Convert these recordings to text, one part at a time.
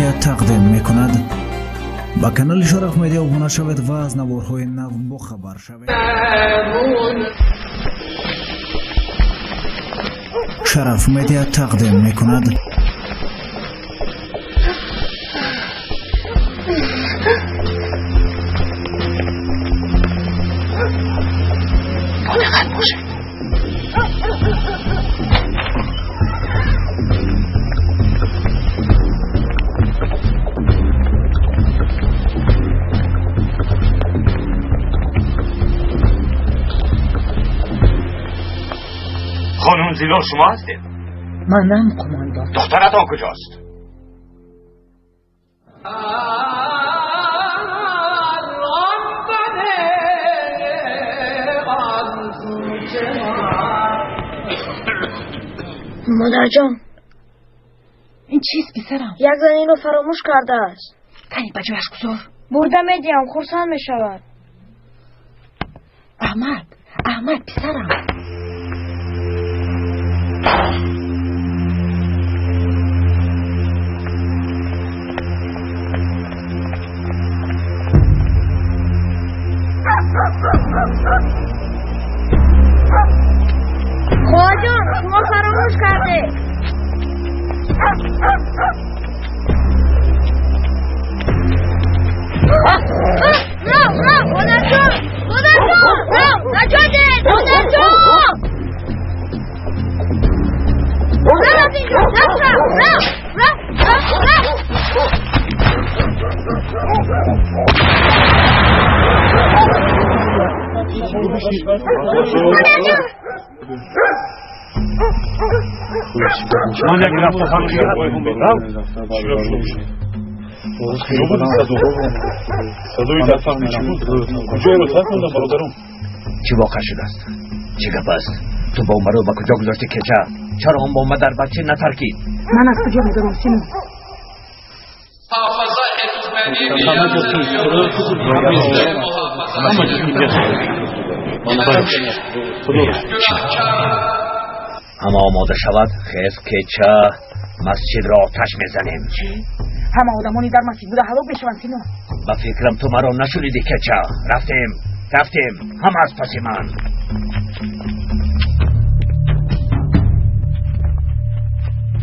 Медиа тақдим мекунад. Ба канали Шараф Медиа обуна шавед ва аз наворҳои нав бохабар шавед. Шараф Медиа тақдим мекунад. خانم زیلال شما هستید؟ منم قماندان. دخترتان کجاست؟ مادرجان، این چیست پسرم؟ یک زن اینو فراموش کرده است. تنی به جایش گذار. برده میدیم خرسند میشود. احمد، احمد پسرم. خواهرجان شما فراموش کرده. نه نه مادرجان، مادرجان، نه نجات دهید مادرجان. نه از اینجا، نه نه نه نه نه. من یک رفت هم چی واقع شده است؟ چی گپ است؟ تو بمب رو به کجا گذاشتی کچه؟ چرا آن بمب در بچه نترکید؟ من از کجا میدونم سینو؟ همه آماده شود خیز کچه مسجد را آتش میزنیم. چی؟ همه آدمانی در مسجد بوده هلاک میشوند سینو. به فکرم تو مرا نشنیدی کچه. رفتیم رفتیم، همه از پس من.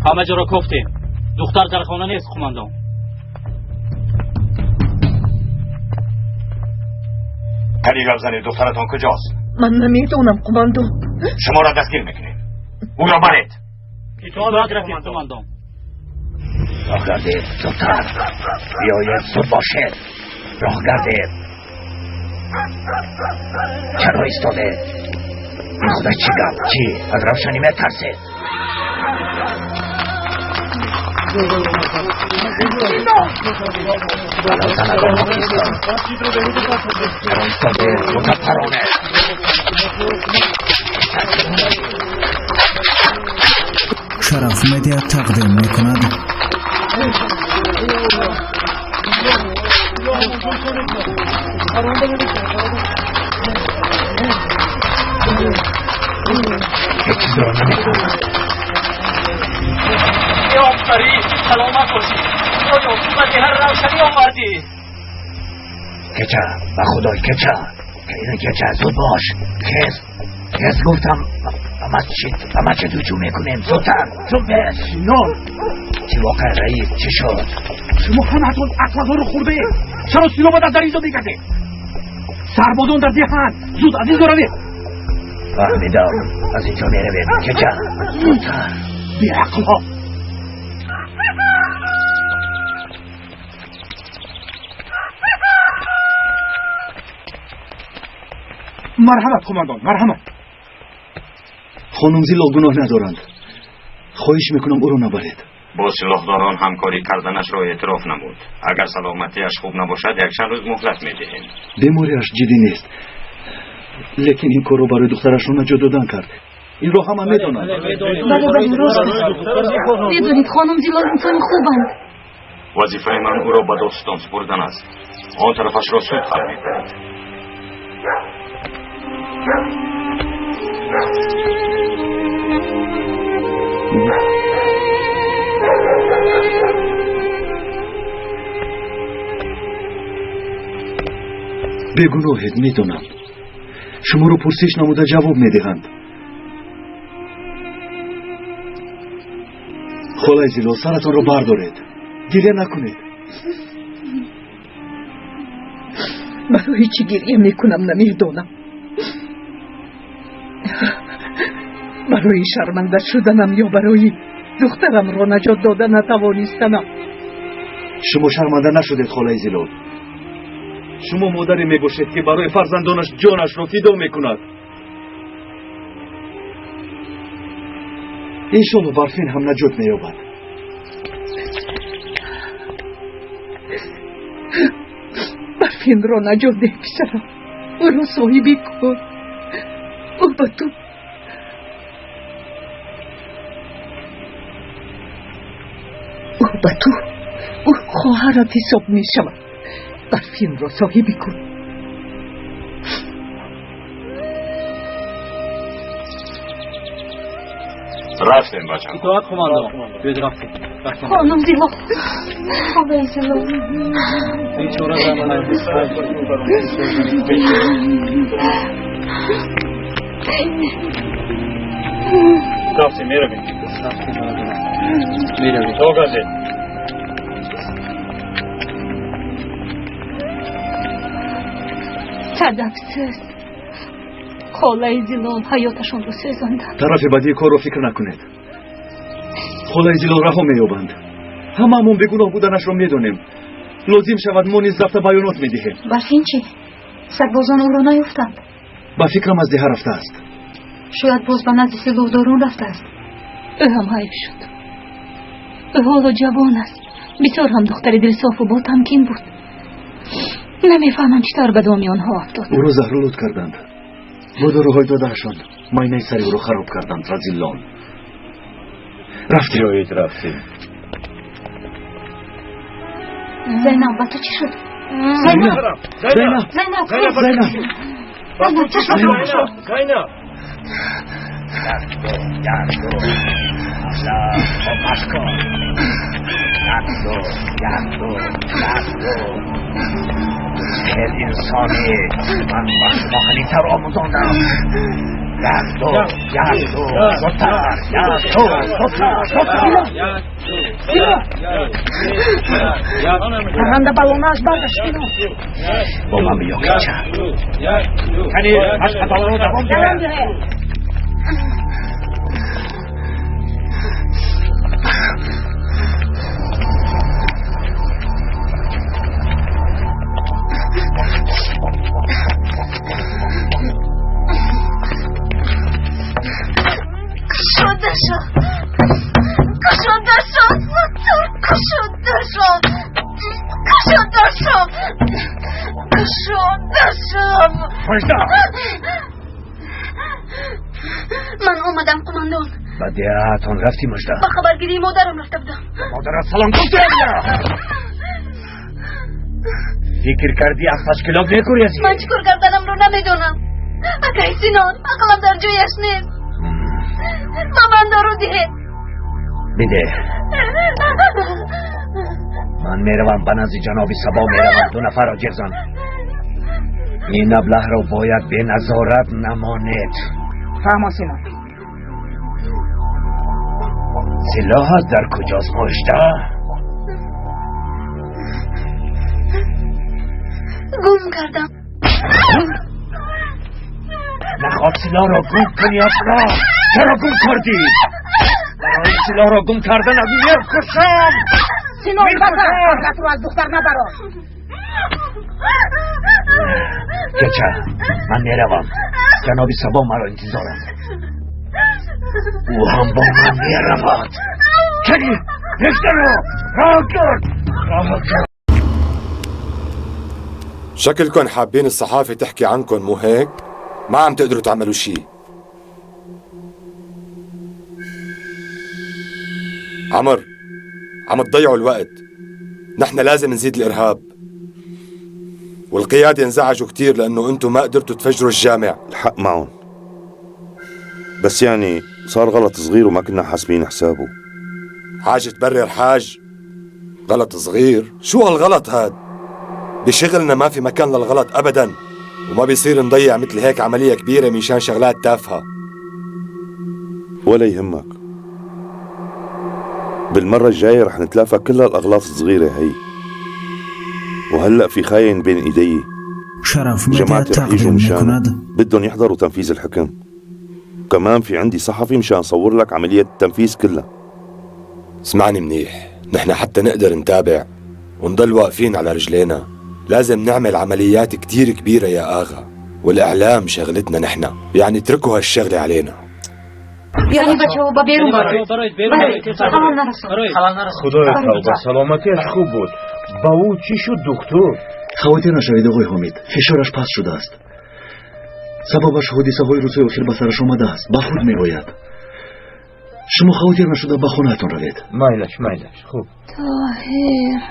همه جا را کوفتیم. دختر در خانه نیست قماندان. کلی گپ زنید، دخترتان کجاست؟ من نمیدونم قماندان. شما را دستگیر میکنیم. او را برید. اطاعت رفیق قماندان. راه گردید زودتر، بیاید زود باشید. راه گردید. چرا ایستادید؟ این خدا چی گپ؟ چی؟ از روشنی میترسید؟ بلا کیستند؟ چرا ایستادید؟ متفرانه. شرف مدیا تقدیم میکند. هیچ چیز را نمیفهمم. آفرین، سلامت باشی. خدایا تو به هر روشنی آوردی. کچه، به خدای کچه، کچه زود باش. خیز خیز گفتم به مسجد هجوم میکنیم. زودتر زود بس. چی واقع رئیس؟ چی شد؟ شما همتون اطلاع رو خورده. چرا سینا باید در اینجا میگردید؟ سربازان در دهن. زود از اینجا روید. فهمیدم، از اینجا میرویم. کچه زودتر. بیعقل ها. مرحمت قماندان، مرحمت. خانم زیلا گناه ندارند. خواهش میکنم او را نبرید. با سلاحداران همکاری کردنش را اعتراف نمود. اگر سلامتیش خوب نباشد یک چند روز مهلت میدهیم. بیماریش جدی نیست، لیکن این کار را برای دخترش را نجات دادن کرد. این را همه میدانند. بله بله راست. میدونید خانم زیلا انسان خوبند. وظیفه من او را به دادستان سپردن است. آن طرفش را سود حل میکند. Бегуноҳед, медонам. Шуморо пурсиш намуда ҷавоб медиҳанд. Холаи Зилол, саратонро бардоред, гиря накунед. Барои чӣ гиря мекунам намедонам. Барои шарманда шуданам ё барои духтарамро наҷот дода натавонистанам. Шумо шарманда нашудед, холаи Зилол. Шумо модаре мебошед, ки барои фарзандонаш ҷонашро фидо мекунад. Иншолло Барфин ҳам наҷот меёбад. Барфинро наҷот деҳ, писарам. Ӯро соҳибӣ кун. Ӯ ба ту ӯ хоҳарат ҳисоб мешавад. Барфинро соҳибӣ кун. Рафтем, бачам. Итоат, қумандон. Биёед, рафтем. Хонум Зилол, холаи Зилол. Бечора. Рафтем, меравем. Меравем. То газет. Сад афсӯс, холаи Зилол ҳаёташонро сӯзонданд. Тарафи бадии корро фикр накунед. Холаи Зилол раҳо меёбанд. Ҳамаамон бегуноҳ буданашро медонем. Лозим шавад, мо низ рафта баёнот медиҳем. Барфин чӣ? Сарбозон ӯро наёфтанд. Ба фикрам, аз деҳа рафтааст. Шояд боз ба назди силоҳдорон рафтааст. Ӯ ҳам ҳайф шуд. Ӯ ҳоло ҷавон аст. Бисёр ҳам духтари дилсофу ботамкин буд. Намефаҳмам, чӣ тавр ба доми онҳо афтод. Ӯро заҳролуд карданд бо доруҳои додаашон. Майнаи сари ӯро хароб карданд разиллон. Рафтем. Биёед, рафтем. Зайнаб, ба ту чӣ шуд? Зайнаб! Зайнаб! Зайнаб! Зайнаб! Зайнаб, чашматро кушо! Зайнаб! Як, ду, як, ду. Абла, машко. Як, ду, як, ду, як, ду. Хел инсони. Ман ба шумо ҳамин омӯзондам. Як, ду, як, ду, зудтар, як, ду, зудтар, зудтар. Парранда балонааш баргашт, Сино. Бо ман биё, кеча. Кани, машқатонро давом Давом диҳед. диҳед. Кушода шав, кушода шав, зудтар кушода шав, кушода шав, кушода шав. Мужда! Ман омадам, қумандон. Ба деҳаатон рафтӣ, Мужда? Ба хабаргирии модарам рафта будам. Модарат салом гуфтиам я? Фикр кардӣ, аз ташкилот мегурезӣ? Ман чӣ кор карданамро намедонам, акай Синон. Ақлам дар ҷояш нест. Ба ман дору диҳед. Биде. Ман меравам, ба назди ҷаноби Сабо меравам. Ду нафарро ҷиғ зан. Ин аблаҳро бояд беназорат намонед. Фаҳмо, Синон. Силоҳат дар куҷост, Мужда? Гум кардам. Наход силоҳро гум кунӣ, абла! Чаро гум кардӣ? Барои силоҳро гум кардан аз мекушам! Синон, баса! Ғафлатро аз духтар набарор. Кеча, ман меравам. Ҷаноби Сабо маро интизоранд. Ӯ ҳам бо ман меравад. Кани, рехтаро роҳ кард, роҳ кард. شكلكم حابين الصحافة تحكي عنكم، مو هيك؟ ما عم تقدروا تعملوا شيء. عمر، عم تضيعوا الوقت. نحن لازم نزيد الإرهاب. والقيادة انزعجوا كتير لأنه أنتم ما قدرتوا تفجروا الجامع. الحق معهم، بس يعني صار غلط صغير وما كنا حاسبين حسابه. حاجة تبرر، حاج غلط صغير. شو هالغلط هاد؟ بشغلنا ما في مكان للغلط أبدا، وما بيصير نضيع مثل هيك عملية كبيرة مشان شغلات تافهة. ولا يهمك، بالمرة الجاية رح نتلافى كل الأغلاط الصغيرة هي. وهلأ في خاين بين إيدي. شرف مدیا جماعتي رح يجوا تقدیم مشان میکند. بدهم يحضروا تنفيذ الحكم. كمان في عندي صحفي مشان صور لك عملية التنفيذ كلها. اسمعني منيح، نحن حتى نقدر نتابع ونضل واقفين على رجلينا لازم نعمل عمليات كتير كبيرة يا آغا، والإعلام شغلتنا نحن، يعني اتركوا هالشغلة علينا. یعنی بچه‌ها با بیرون برید. خلال نرسون. خدای توبه، سلامتیش خوب بود. با او چی شد دکتر؟ خاطر نشوید آقای حامد، فشارش پس شده است. سببش حادثه های روزهای اخیر به سرش آمده است. به خود میآید. شما خاطر نشده به خانه‌تان روید. مایلش مایلش خوب. طاهر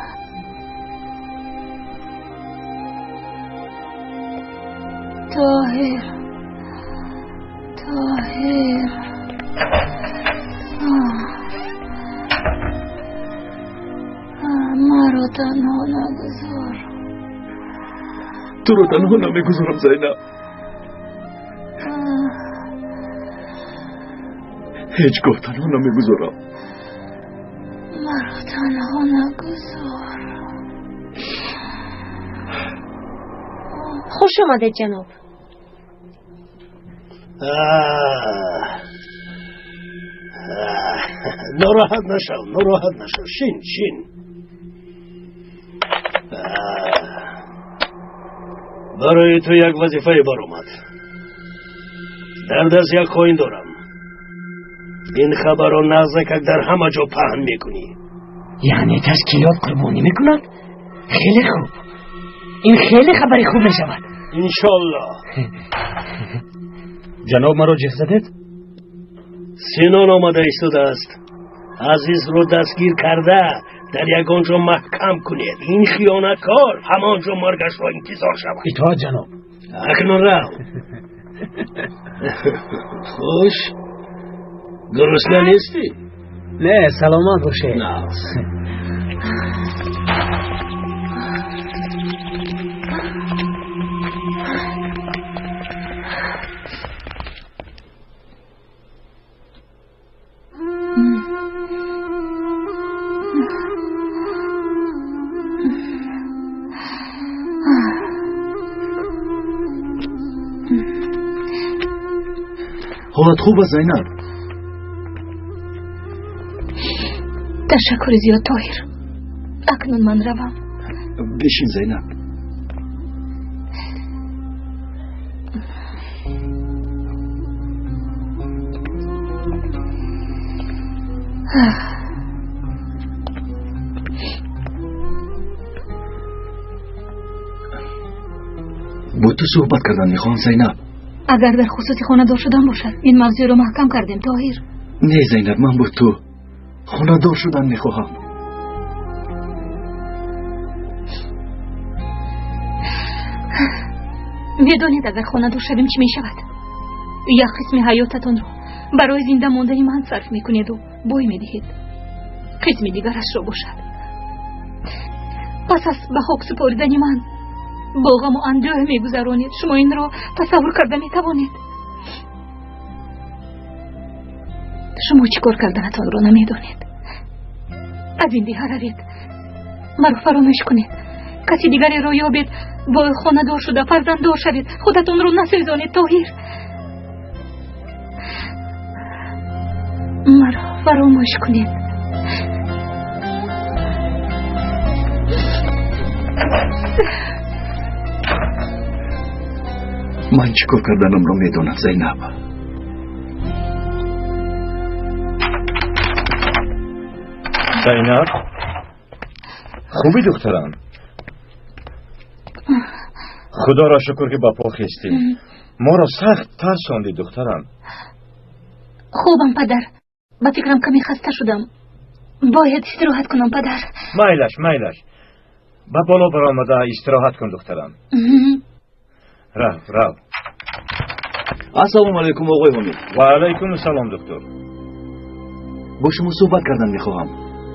طاهر طاهر، مرا تنها نگذار. تو رو تنها نمیگذارم زینب. هیچگاه تنها نمیگذارم. مرا تنها نگذار. خوش آمدید جناب. ناراحت نشو، ناراحت نشو. شین شین. برای تو یک وظیفه برآمد. در دست یک خاین دارم. این خبر را نزدیک در همه جا پهن میکنی. یعنی تشکیلات قربانی میکند؟ خیلی خوب، این خیلی خبری خوب میشود. انشالله. جناب مرا جیغ زدید؟ سینان آمده ایستاده است. عزیز رو دستگیر کرده در یگان جا محکم کنید. این خیانتکار همانجا مرگش را انتظار شود. اطاعت جناب. اکنون رو. خوش گرسنه نیستی؟ نه، سلامت باشه. نه. حالت خوب است زینب؟ تشکر زیاد طاهر. اکنون من روم. بشین زینب. با تو صحبت کردن میخوام زینب. اگر در خصوص خانه‌دار شدن باشد این موضوع را محکم کردیم طاهر. نه زینب، من با تو خانه‌دار شدن میخواهم. میدانید اگر خانه‌دار شویم چی میشود؟ یک قسم حیاتتان را برای زنده ماندن من صرف میکنید و بوی میدهید. قسم دیگرش را باشد پس از به خاک سپردن من با غم و اندوه میگذرانید. شما این را تصور کرده میتوانید؟ شما چیکار کردنتان را نمیدانید. از این دیه روید، مرا فراموش کنید، کسی دیگری را یابید، با خانه‌دار شده فرزنددار شوید، خودتان را نسوزانید طاهر. مرا فراموش کنید. من چیکار کردنم را میدانم زینب. زینب خوبی دخترم؟ خدا را شکر که با پا خیستی. ما را سخت ترساندی دخترم. خوبم پدر، به فکرم کمی خسته شدم، باید استراحت کنم پدر. مایلش مایلش، به بالا برآمده استراحت کن دخترم. رو رو. السلام علیکم آقای حامد. و علیکم السلام دکتر. با شما صحبت کردن میخواهم.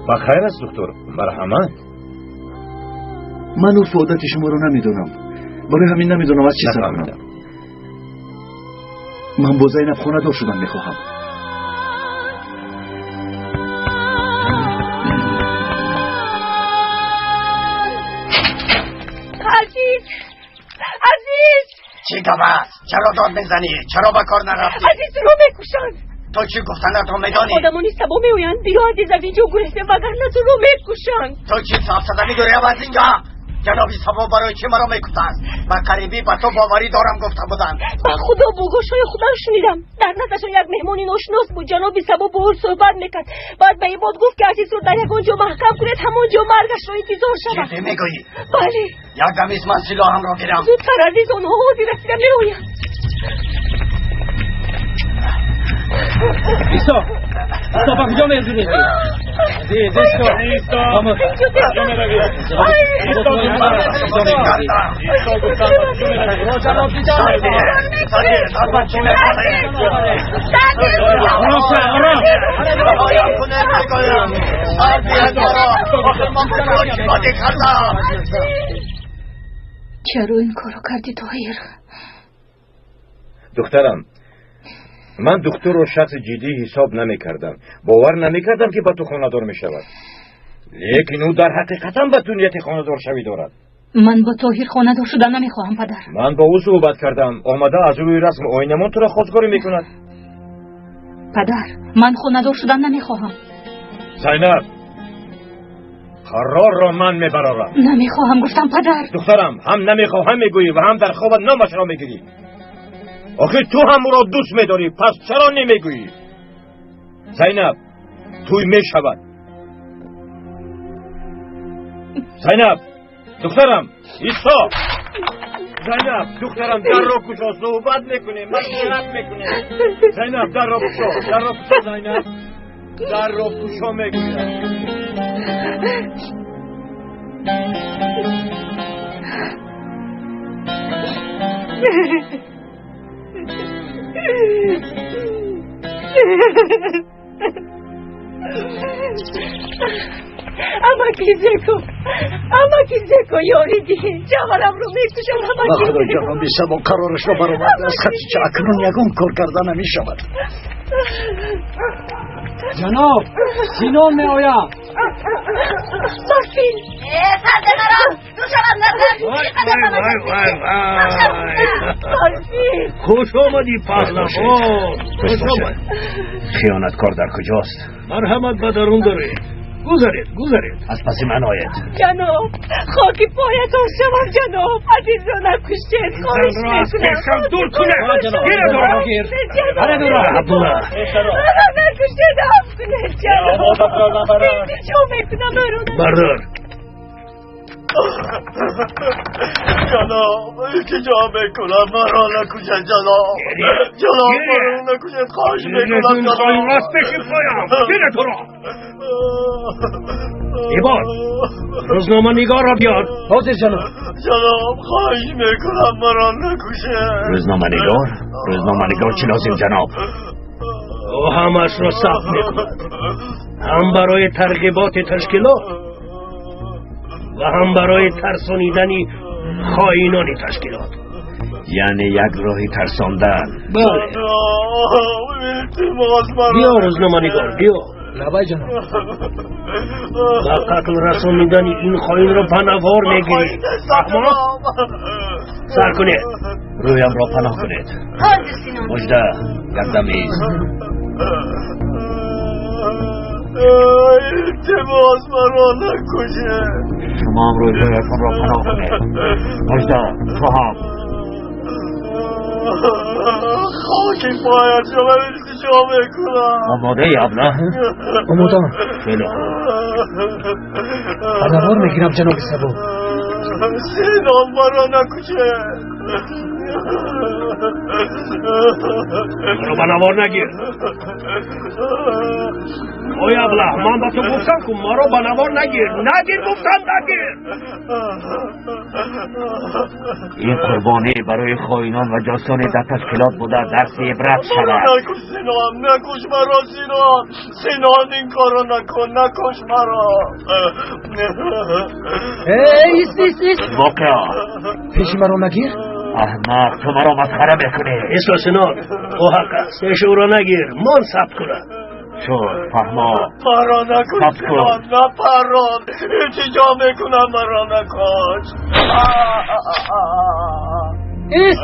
بخیر است دکتر، مرحمت. Ман урфу одати шуморо намедонам, барои ҳамин намедонам аз чӣ сар кунам. Ман бо Зайнаб хонадор шудан мехоҳам. Азиз, Азиз! Чӣ гап аст? Чаро дод мезанӣ? Чаро ба кор нарафтӣ? Азизро мекушанд. Ту чӣ гуфтанатро медонӣ? Одамони Сабо меоянд. Биё, Азиз, аз инҷо гурехтем, вагарна туро мекушанд. Ту чӣ сафсата мегӯӣ? Аз инҷо! Ҷаноби Сабо барои чӣ маро мекушанд? Ба қарибӣ ба ту боварӣ дорам гуфта буданд. Ба Худо, бо гӯшҳои худам шунидам. Дар наздашон як меҳмони ношинос буд. Ҷаноби Сабо бо ӯ суҳбат мекард. Баъд ба Ибод гуфт, ки Азизро дар ягон ҷо маҳкам кунед, ҳамон ҷо маргашро интизор шавад. Ҷиддӣ мегӯӣ? Бале. Як дамис ман силоҳамро гирам. Зудтар, Азиз, онҳо ҳозир расида меоянд. Исто! Исто, ба куҷо мезурӣ? Азиз, исто! Исто! Куҷо меравӣ? Исто, гуфтам, куҷо меравӣ? Чаро ин корро кардӣ, Тоҳир? Духтарам, ман духтурро шахси ҷиддӣ ҳисоб намекардам. Бовар намекардам, ки ба ту хонадор мешавад. Лекин ӯ дар ҳақиқатан ба ту нияти хонадоршавӣ дорад. Ман бо Тоҳир хонадор шудан намехоҳам, падар. Ман бо ӯ суҳбат кардам. Омада аз рӯи расму оинамон туро хостгорӣ мекунад. Падар, ман хонадор шудан намехоҳам. Зайнаб, қарорро ман мебарорам. Намехоҳам, гуфтам, падар. Духтарам, ҳам намехоҳам мегӯӣ ва ҳам дар хобат номашро мегирӣ. Охир ту ҳам ӯро дӯст медорӣ, пас чаро намегӯӣ? Зайнаб, тӯй мешавад. Зайнаб, духтарам, исто! Зайнаб, духтарам, дарро кушо, суҳбат мекунем, машварат мекунем. Зайнаб, дарро кушо, дарро кушо, Зайнаб. Дарро кушо мегӯям. Амаки зеко, амаки зеко, ёри диҳед, ҷаварамро мекушам. Ба Худои ҷаноби Сабо қарорашро баровард аз Хатича. Акнун ягон кор карда намешавад. Ҷаноб, Синон меояд. Барфин! Сарде маро! Душавам назар! Барфин! Хуш омадӣ, паҳлавон! Хуш омадӣ! Хиёнаткор дар куҷост? Марҳамат, ба дарун даред. Гузаред, гузаред. Аз паси ман оед. Ҷаноб, хоки поятон шавам, ҷаноб. Азизро накушед, хоҳиш мекунам. Дур кунед! Гира дора! Ҳара дура! Абдулла! Маро накушед, афв кунед, ҷаноб. Илтиҷо мекунам, маро. Бардор. Ҷаноб, илтиҷо мекунам, маро накушед, ҷаноб. Ҷаноб, маро накушед, хоҳиш мекунам, ҷаноб. Аз пеши поям! Гира туро! Ибод, рӯзноманигорро биёр. Ҳозир, ҷаноб. Ҷаноб, хоҳиш мекунам, маро накушед. Рӯзноманигор? Рӯзноманигор чӣ лозим, ҷаноб? Ӯ ҳамаашро сабт мекунад. Ҳам барои тарғиботи ташкилот ва ҳам барои тарсонидани хоинони ташкилот. Яъне як роҳи тарсондан. Бале. Биё, рӯзноманигор, биё. Лабай, ҷаноб. Ба қатл расонидани ин хоинро ба навор мегирӣ. Фаҳмод? Сар кунед. Рӯямро паноҳ кунед. Ҳозир, Синон. Мужда, як дам ист. Илтимос, маро накушед. Шумо ҳам рӯйҳоятонро паноҳ кунед. Мужда, ту ҳам. Хоки поят шавам, илтиҷо мекунам. Омодаи, абла? Омодаам. Хеле хуб. Ба навор мегирам, ҷаноби Сабо. Синон, маро накушед. Маро ба навор нагир. Ой аблаҳ, ман ба ту гуфтам, ку маро ба навор нагир. Нагир гуфтам, нагир. Ин қурбонӣ барои хоинон ва ҷосони дар ташкилот буда дарси ибрат шавад. Накуш Синон, накуш маро Синон. Синон, ин корро накун, накуш маро. Эй, ист, ист, ист. Воқеа. Пеши маро нагир. Аҳмақ, ту маро масхара мекунӣ. Исто Синон, ӯ ҳақ аст. Пеши ӯро нагир, мон сабт кунад. Шуд, фаҳмо. Маро накуш Сабт кун. Синон, напарон. Илтиҷо мекунам, маро накуш. Ист.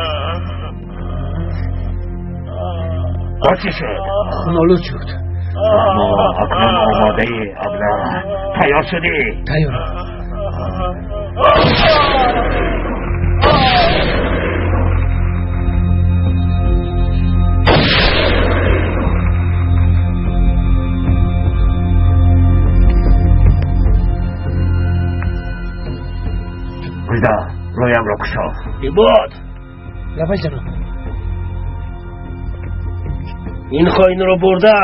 Бо чӣ шуд? Хунолуд шуд. Фаҳмо, акнун омодаӣ, аблаҳ. Тайёр шудӣ? Тайёрам. Куҷо? Рӯямро кушо. Ибод. Лабай ҷаноб. Ин хоинро бурда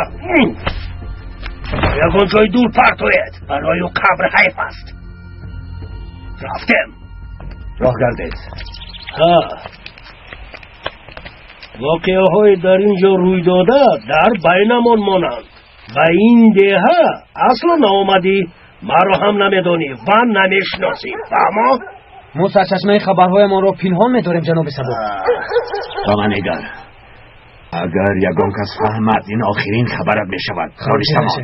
ягон ҷои дур партоед. Барои ӯ қабр ҳайф аст. Рафтем. Роҳ гардед. Ҳа, воқеаҳои дар ин ҷо рӯй дода дар байнамон монанд. Ба ин деҳа асло наомадӣ, маро ҳам намедонӣ ва намешиносӣ. Фаҳмо? Мо сарчашмаи хабарҳоямонро пинҳон медорем, ҷаноби Сабур. Ба ман нигар. Агар ягон кас фаҳмад, ин охирин хабарат мешавад. Донистамон.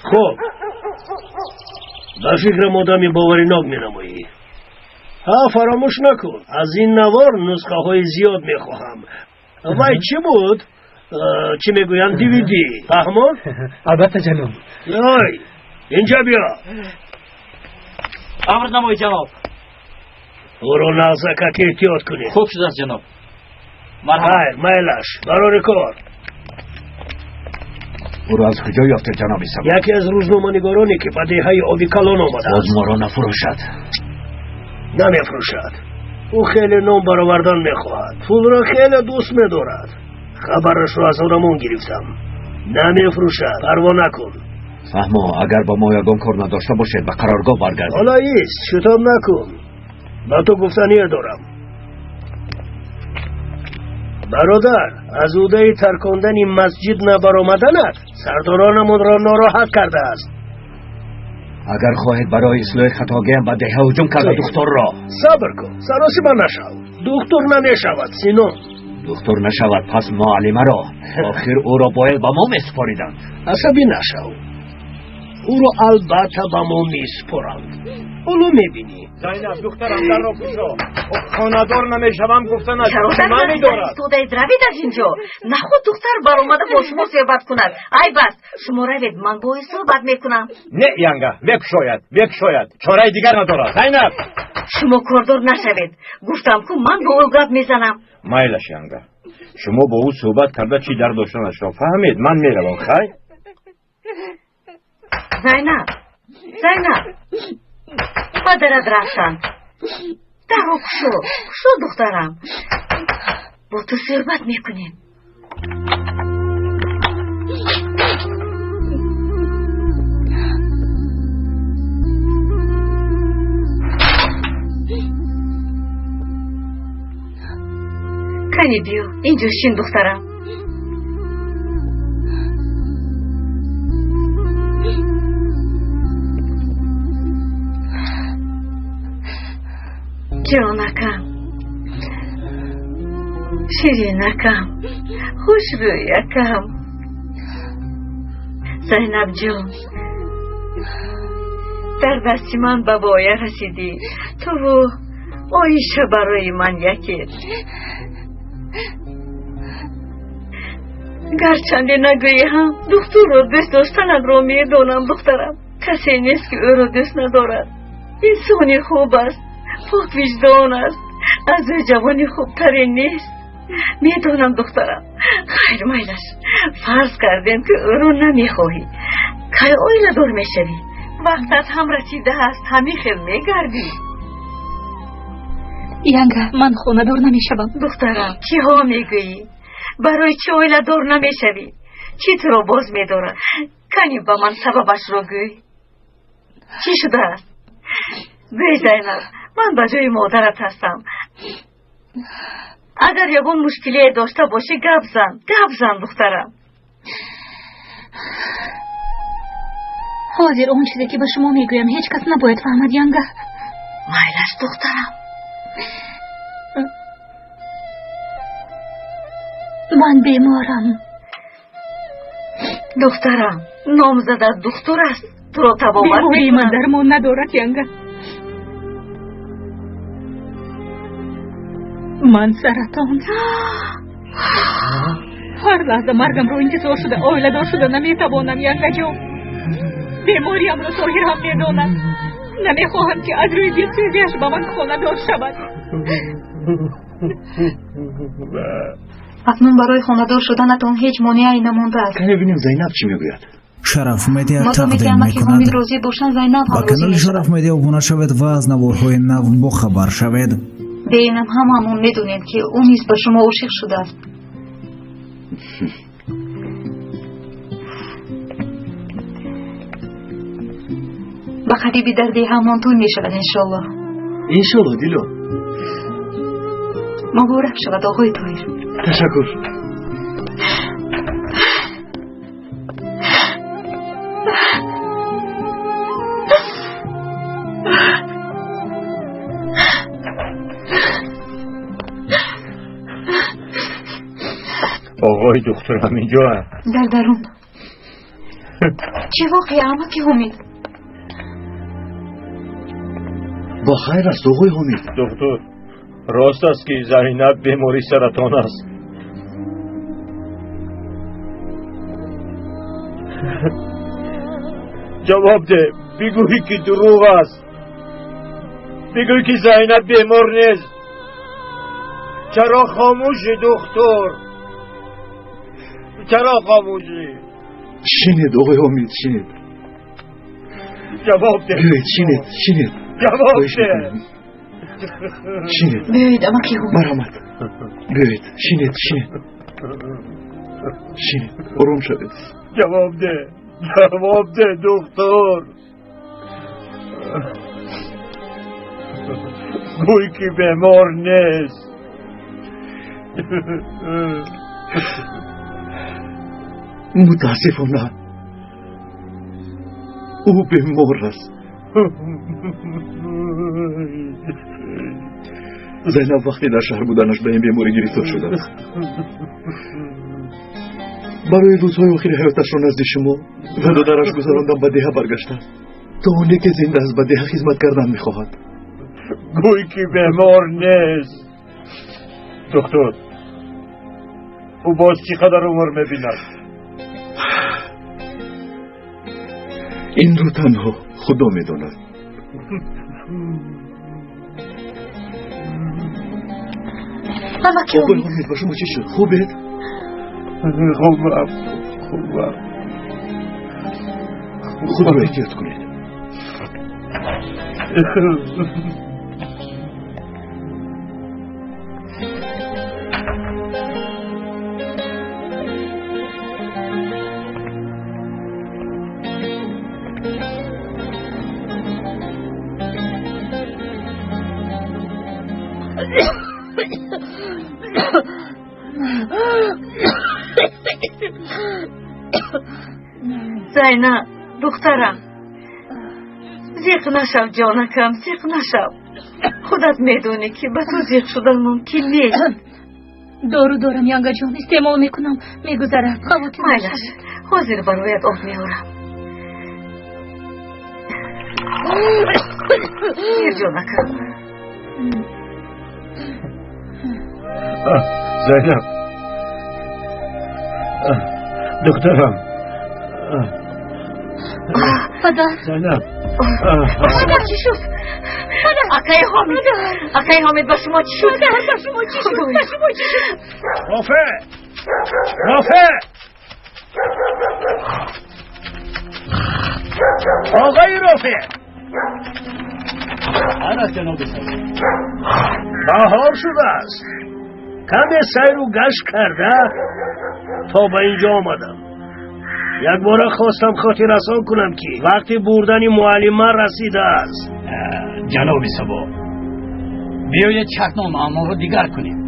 Хуб, ба фикрам одами боваринок менамоӣ. Ҳа, фаромӯш накун, аз ин навор нусхаҳои зиёд мехоҳам. Вай чӣ буд? Чӣ мегӯянд, DVD. Фаҳмон? Албатта, ҷаноб. Ой, инҷа биё. Амр намоед, ҷаноб. Ӯро нағзакак эҳтиёт кунед. Хуб шудааст, ҷаноб. Марҳамат. Хайр, майлаш, барори кор. Ӯро аз куҷо ёфтед, ҷаноби Сабур? Яке аз рӯзноманигороне, ки ба деҳаи оби калон омадааст. Боз моро нафурӯшад. Намефурӯшад. Ӯ хеле ном баровардан мехоҳад. Пулро хеле дӯст медорад. Хабарашро аз одамон гирифтам. Намефурӯшад, парво накун. Фаҳмо, агар ба мо ягон кор надошта бошед, ба қароргоҳ баргардед. Ҳоло ист, шитоб накун. Ба ту гуфтание дорам. Бародар, аз ӯдаи таркондани масҷид набаромаданат сардоронамонро нороҳат кардааст. Агар хоҳед барои ислоҳи хатогиам ба деҳа ҳуҷум карда духтурро. Сабр кун, саросима нашав. Духтур намешавад, Синон. Духтур нашавад, пас муаллимаро. Охир ӯро бояд ба мо месупориданд. Асабӣ нашав. Ӯро албатта ба мо месупоранд. Ҳоло мебинӣ. Зайнаб, духтарам, дарро кушо. Хонадор намешавам гуфта Чаро дар намедорад. истодаед? Равед аз инҷо. Наход духтар баромада бо шумо суҳбат кунад. Айб аст. Шумо равед, ман бо ӯ суҳбат мекунам. Не, янга, мекушояд, мекушояд. Чораи дигар надорад. Зайнаб! Шумо кордор нашавед. Гуфтам ку ман бо ӯ гап мезанам. Майлаш, янга. Шумо бо ӯ суҳбат карда чӣ дар доштанашро фаҳмед, ман меравам, хай? Зайнаб, Зайнаб, падарат равшан. Дарро кушо, кушо, духтарам. Бо ту суҳбат мекунем. Кани биё, инҷо шин, духтарам. Ҷонакам, ширинакам, хушрӯякам. Зайнабҷон, дар дасти ман ба воя расидӣ. Туву Оиша барои ман якед. Гарчанде нагӯӣ ҳам, духтурро дӯст доштанатро медонам, духтарам. Касе нест, ки ӯро дӯст надорад. Инсони хуб аст, поквиҷдон аст, аз ӯ ҷавони хубтаре нест. Медонам, духтарам. Хайр, майлаш, фарз кардем, ки ӯро намехоҳӣ. Кай оиладор мешавӣ? Вақтат ҳам расидааст, ҳамин хел мегардӣ. Янга, ман хонадор намешавам. Духтарам, чиҳо мегӯӣ? Барои чӣ оиладор намешавӣ? Чӣ туро боз медорад? Кани ба ман сабабашро гӯй. Чӣ шудааст? Гӯй, Зайнаб, ман ба ҷои модарат ҳастам. Агар ягон мушкилие дошта бошӣ, гап зан, гап зан, духтарам. Ҳозир он чизе ки ба шумо мегӯям, ҳеҷ кас набояд фаҳмад, янга. Майлаш, духтарам. Ман беморам. Духтарам, номзадат духтур аст, туро табобат Бемории ман дармон надорад, янга. Ман саратон. Ҳар лаҳза маргамро интизор шуда, оиладор шуда наметавонам, янгаҷон. Бемориамро Тоҳир ҳам медонад. Намехоҳам, ки аз рӯи дилсӯзиаш ба ман хонадор шавад. Акнун барои хонадор шуданатон ҳеҷ монеае намондааст. Кане бинем, Зайнаб чӣ мегӯяд. Шараф Медиа Мадоме ки тақдим амаки мекунад. Ҳомид розӣ бошанд, Зайнаб Ба ҳам розӣ канали мешавад. Шараф Медиа обуна шавед ва аз наворҳои нав бохабар шавед. Беинам ҳамаамон медонем, ки ӯ низ ба шумо ошиқ шудааст. Ба қариби дар деҳаамон тӯй мешавад, иншоллоҳ. Иншоллоҳ, Дило. Муборак шавад, оғои Тоҳир. Ташаккур. Оғои духтур ҳаминҷоанд? Дар дарун. Чӣ воқеа, амаки Ҳомид? Бо хайр аст, оғои Ҳомид. Духтур, рост аст, ки Зайнаб бемори саратон аст? Ҷавоб деҳ, бигӯӣ, ки дурӯғ аст. Бигӯй, ки Зайнаб бемор нест. Чаро хомӯшӣ, духтур? Чаро хомӯшӣ? Шинед, оғои Ҳомид, шинед. Ҷавоб деҳ. Биёед, шинед, шинед. Ҷавоб Хоҳиш деҳ. мекунам. Шинед. Биёед, амаки Ҳомид. Марҳамат, биёед, шинед, шинед, шинед, ором шавед. Ҷавоб деҳ, ҷавоб деҳ, духтур. Гӯй, ки бемор нест. Мутаассифона, ӯ бемор аст. Зайнаб вақте дар шаҳр буданаш ба ин беморӣ гирифтор шудааст. Барои рӯзҳои охири ҳаёташро назди шумо ва додараш гузарондан ба деҳа баргаштааст. То оне ки зинда аст, ба деҳа хизмат кардан мехоҳад. Гӯй, ки бемор нест. Духтур, ӯ боз чӣ қадар умр мебинад? Инро танҳо Худо медонад. Амаки Оғои Ҳомид. Ҳомид, ба шумо чӣ шуд? Хубед? Хубам, хубам. Худро эҳтиёт кунед. Зайнаб, духтарам, зиқ нашав, ҷонакам, зиқ нашав. Худат медонӣ, ки ба ту зиқ шудан мумкин нест. Дору дорам, янгаҷон, истеъмол мекунам, мегузарад, хавотир Майлаш, нашавед. Ҳозир бароят об меорам. Гир, ҷонакам. Зайнаб, духтарам. Падар. Зайнаб. Ба шумо чӣ шуд, акаи Ҳомид? Акаи Ҳомид, ба шумо чӣ шуд? Ба шумо чӣ шуд? Ба шумо чӣ шуд? Рофеъ, Рофеъ, оғои Рофеъ. Ана, ҷаноби сазо. Баҳор шудааст. Каме сайру гашт карда то ба инҷо омадам. Якбора хостам хотиррасон кунам, ки вақти бурдани муаллима расидааст. Ҷаноби Сабо, биёед шартномаамонро дигар кунем.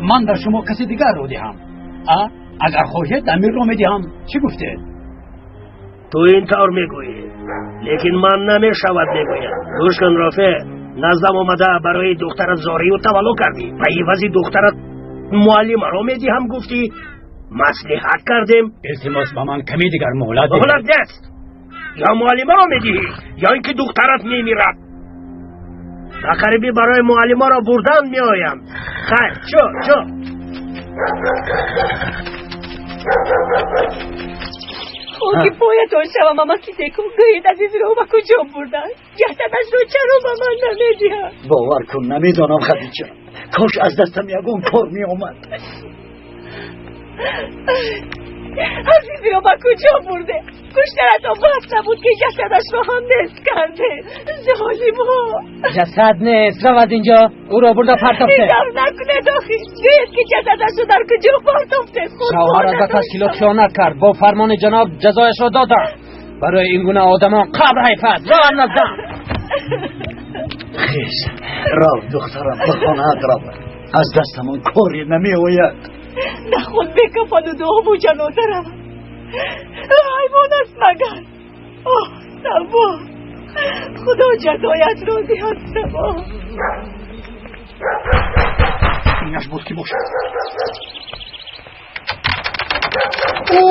Ман ба шумо каси дигарро диҳам. Агар хоҳед, Амирро медиҳам. Чӣ гуфтед? Ту ин тавр мегӯӣ, лекин ман намешавад мегӯям. Гӯш кун, Рофеъ, наздам омада барои духтарат зорию тавалло кардӣ. Ба ивази духтарат муаллимаро медиҳам гуфтӣ. Маслиҳат кардем. Илтимос, ба ман каме дигар муҳлат. Муҳлат нест. Ё муаллимаро медиҳӣ, ё ин ки духтарат мемирад. Ба қарибӣ барои муаллимаро бурдан меоям. Хайр, чо чо. Хоки поятон шавам, амаки Зеку, гӯед азизро ба куҷо бурданд? Ҷасадашро чаро ба ман намедиҳанд? Бовар кун, намедонам, Хадича. Кош аз дастам ягон кор меомад. Азизиро ба куҷо бурде? Куштаратон бас набуд, ки ҷасадашро ҳам нест карде? Золимо! Ҷасад нест, равад инҷо, ӯро бурда партофте. Ин тавр накунед охи. Гӯед, ки ҷасадашро дар куҷо партофтед? Шавҳарат ба ташкилот хиёнат кард. Бо фармони ҷаноб ҷазояшро додам. Барои ин гуна одамон қабр ҳайф аст. Равад наздам. Хез, рав, духтарам, ба хонаат рав. Аз дастамон коре намеояд. Наход бекафану дуову ҷаноза равад. Ҳайвон аст магар? Оҳ, Сабо, Худо ҷазоятро диҳад, Сабо. Инаш буд ки бошад. О,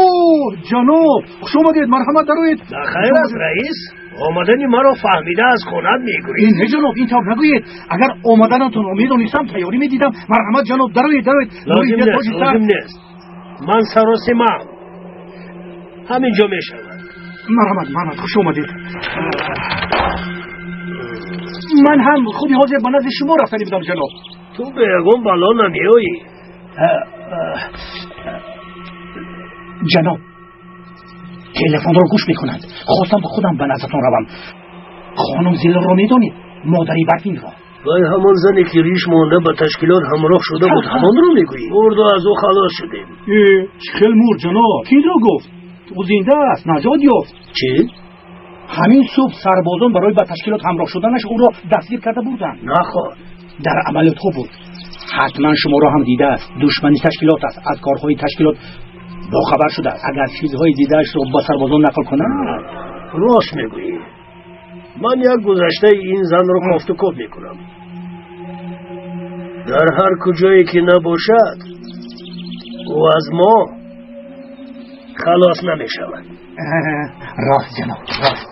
ҷаноб, хуш омадед, марҳамат, дароед. Хайр аст, раис? Омадани маро фаҳмида аз хонат мегӯӣ. Не, ҷаноб, ин тавр нагӯед. Агар омаданатонро медонистам, тайёрӣ медидам. Марҳамат, ҷаноб, дароед, дароед. Лозим нест, лозим нест. Ман саросимаам, ҳамин ҷо мешавад. Марҳамат, марҳамат, хуш омадед. Ман ҳам худи ҳозир ба назди шумо рафтанӣ будам, ҷаноб. Ту ба ягон бало намеоӣ. Ҷаноб, телефонро гӯш мекунанд. Хостам худам ба наздатон равам. Хонум Зилро медонед, модари Барфинро. Вай, ҳамон зане ки риш монда ба ташкилот ҳамроҳ шуда буд, ҳамонро мегӯӣ? Мурду аз ӯ халос шудем. Э, чӣ хел мурд, ҷаноб? Кӣ инро гуфт? Ӯ зинда аст, наҷот ёфт. Чӣ? Ҳамин субҳ сарбозон барои ба ташкилот ҳамроҳ шуданаш ӯро дастгир карда бурданд. Наход. Дар амалиётҳо буд. Ҳатман шуморо ҳам дидааст. Душмани ташкилот аст, аз корҳои ташкилот бохабар шудааст. Агар чизҳои дидаашро ба сарбозон нақл кунад. Рост мегӯӣ. Ман як гузаштаи ин занро кофтукоб мекунам. Дар ҳар куҷое ки набошад, ӯ аз мо халос намешавад. Рост, ҷаноб, рост.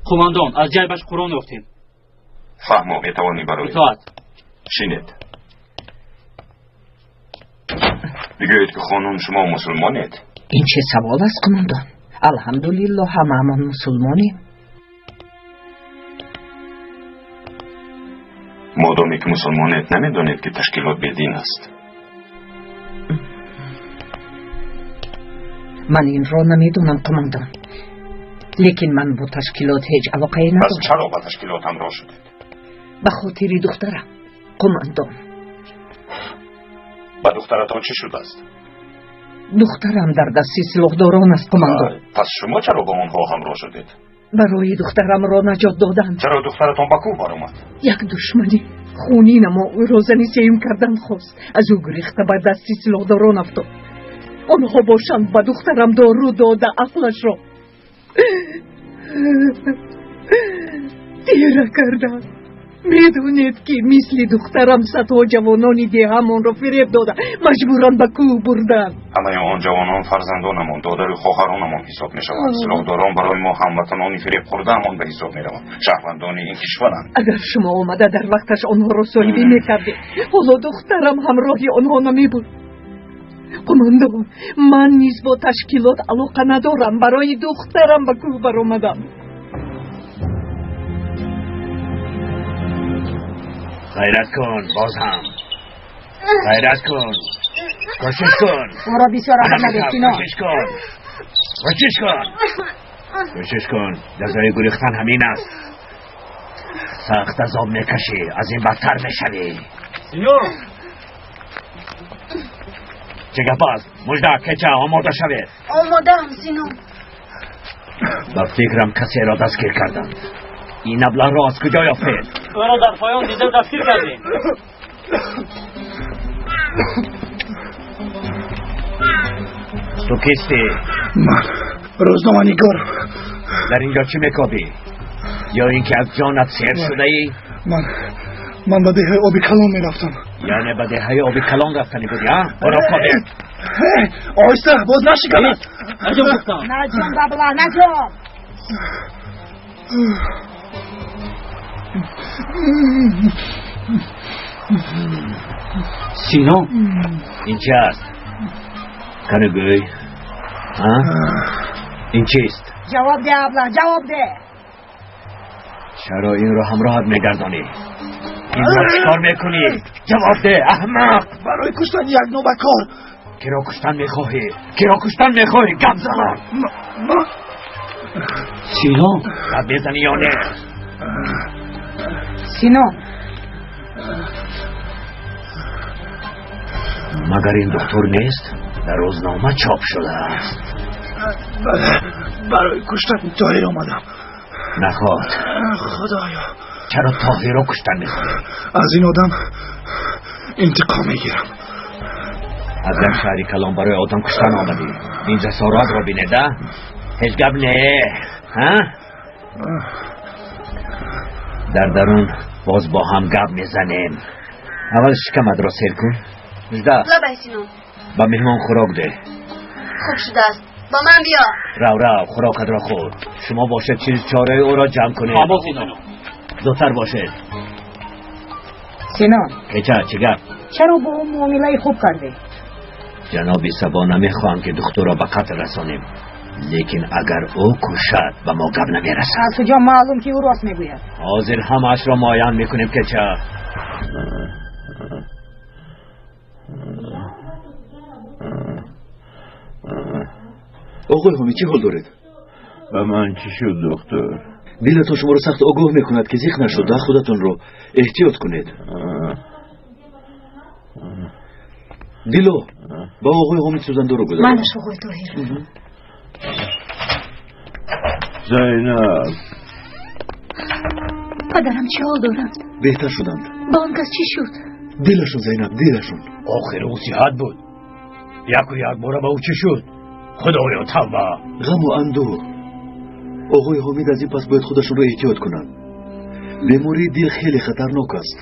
Қумандон, аз ҷайбаш Қуръон ёфтем. Фаҳмо, метавонӣ барои. Итоат. Шинед. Бигӯед, ки хонум, шумо мусулмонед? Ин чӣ савол аст, қумондон? Алҳамдулилло, ҳамаамон мусулмонем. Модоме ки мусулмонед, намедонед, ки ташкилот бедин аст? Ман инро намедонам, қумондон, лекин ман бо ташкилот ҳеҷ алоқае Пас надорам. чаро ба ташкилот ҳамроҳ шудед? Ба хотири духтарам, қумондон. Ба духтаратон чӣ шудааст? Духтарам дар дасти силоҳдорон аст, қумондон. Пас шумо чаро ба онҳо ҳамроҳ шудед? Барои духтарамро наҷот додан. Чаро духтаратон ба кӯҳ баромад? Як душмани хунина мо ӯро зани сеюм кардан хост. Аз ӯ гурехта ба дасти силоҳдорон афтод. Онҳо бошанд ба духтарам дору дода, ақлашро тира карданд. Медонед, ки мисли духтарам садҳо ҷавонони деҳамонро фиреб дода, маҷбуран ба кӯҳ бурданд. Ҳамаи он ҷавонон фарзандонамон, додару хоҳаронамон ҳисоб мешаванд. Силоҳдорон барои мо ҳамватанони фиребхӯрдаамон ба ҳисоб мераванд, шаҳрвандони ин кишваранд. Агар шумо омада дар вақташ онҳоро соҳибӣ мекардед, ҳоло духтарам ҳамроҳи онҳо намебуд. Қумондон, ман низ бо ташкилот алоқа надорам. Барои духтарам ба кӯҳ баромадам. Ғайрат кун, боз ҳам ғайрат кун, кӯшиш кун. Ӯро бисёр азоб надеҳ, Сино. Кӯшиш кун, кӯшиш кун, кӯшиш кун. Ҷазои гурехтан ҳамин аст. Сахт азоб мекашӣ, аз ин бадтар мешавӣ. Сино. Чӣ гап аст? Мужда, кеча, омода шавед. Омодаам, Сино. Ба фикрам касеро дастгир карданд. Ин аблаҳро аз куҷо ёфтед? Ӯро дар поён дида дастгир кардем. Ту кистӣ? Ман рӯзноманигорам. Дар инҷо чӣ мекобӣ? Ё ин ки аз ҷонат сер шудаӣ? Ман ба деҳаи оби калон мерафтам. Яъне ба деҳаи оби калон рафтанӣ будӣ, а? Оро кобед. Оҳиста, боз нашиканад. Наҷон гуфтам. Наҷон, бабла, наҷон. Сино, ин чи аст? Кане гӯй. Ин чист? Ҷавоб деҳ, абла, ҷавоб деҳ. Чаро инро ҳамроҳат мегардонӣ? Инро чӣ кор мекунӣ? Ҷавоб деҳ, аҳмақ! Барои куштани як нобакор. Киро куштан мехоҳӣ? Киро куштан мехоҳӣ? Гап занон! Сино, гап мезанӣ ё не? Сино, магар ин духтур нест? Дар рӯзнома чоп шудааст. Барои куштани Тоҳир омадам. Наход. Худоё, чаро Тоҳирро куштан мехоҳӣ? Аз ин одам интиқом мегирам. Аз як шаҳри калон барои одам куштан омадӣ. Ин ҷасоратро бинед, а? Ҳеҷ гап не, ҳа? Дар дарун боз бо ҳам гап мезанем. Аввал шикаматро сер кун. Мужда. Лабай, Сино. Ба меҳмон хӯрок деҳ. Хуб шудааст. Ба ман биё. Рав, рав, хӯрокатро хӯр. Шумо бошед чиз чораи ӯро ҷамъ кунед. Ҳамо, Сино. Зудтар бошед. Сино. Кеча, чӣ гап? Чаро бо ӯ муомилаи хуб кардӣ? Ҷаноби Сабо, намехоҳам ки духтурро ба қатл расонем. Лекин агар ӯ кушад, ба мо гап намерасад. Аз куҷо маълум ки ӯ рост мегӯяд? Ҳозир ҳамаашро муайян мекунем, кеча. Оғои Ҳомид, чӣ ҳол доред? Ба ман чӣ шуд, духтур? Дилатон шуморо сахт огоҳ мекунад, ки зиқ нашуда худатонро эҳтиёт кунед. Дило, ба оғои Ҳомид сӯзандору гузаред. Майлаш, оғои Тоҳир. Зайнаб. Падарам чӣ ҳол доранд? Беҳтар шуданд. Ба он кас чӣ шуд? Дилашон, Зайнаб, дилашон. Охир ӯ сиҳат буд. Яку якбора ба ӯ чӣ шуд? Худоё, тавба! Ғаму андӯҳ. Оғои Ҳомид аз ин пас бояд худашонро эҳтиёт кунанд. Бемории дил хеле хатарнок аст.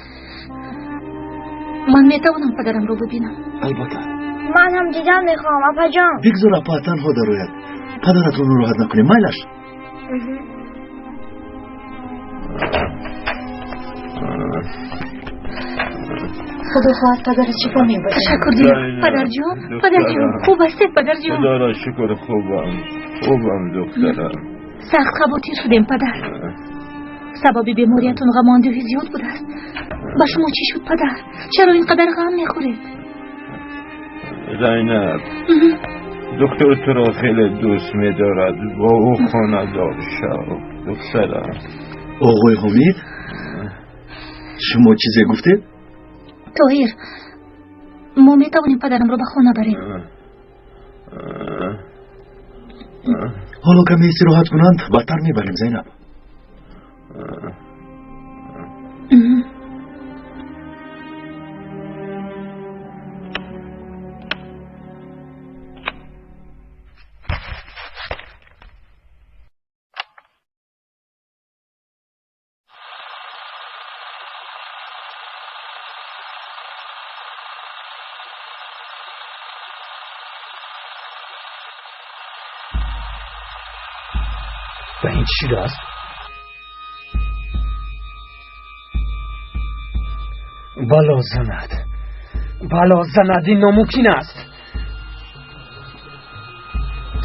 Ман метавонам падарамро бибинам? Албатта. Ман ҳам дидан мехоҳам, апаҷон. Бигзор апа танҳо дарояд. Падаратро нороҳат накунем, майлаш? Худо хоҳад падарат шифо мебахшад. Ташаккур, Дило. Падарҷон, падарҷон, хуб ҳастед, падарҷон? Худоро шукр, хубам. Хубам, духтарам. Сахт хавотир шудем, падар. Сабаби бемориятон ғаму андӯҳи зиёд будааст. Ба шумо чӣ шуд, падар? Чаро ин қадар ғам мехӯред? Зайнаб, духтур туро хеле дӯст медорад. Бо ӯ хонадор шав, духтарам. Оғои Ҳомид, шумо чизе гуфтед? Тоҳир, мо метавонем падарамро ба хона барем. Ҳоло каме истироҳат кунанд, баъдтар мебарем, Зайнаб. Ба ин чӣ шудааст? Бало занад, бало занад, ин номумкин аст.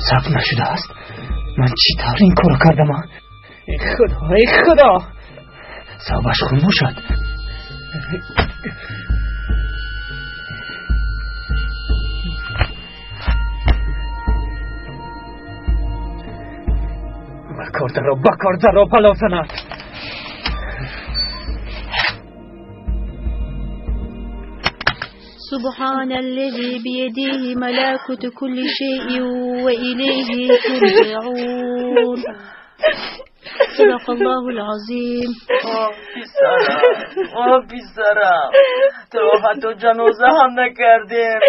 Сабт нашудааст. Ман чӣ тавр ин корро кардам? Эй худо, эй худо, сабабаш хун бошад. Ба кор даро, ба кор даро, бало занад. سبحان الذي بيده ملكوت كل شيء وإليه ترجعون. صدق الله العظيم. آه پسرم، تو حتی جنازه هم نکردیم،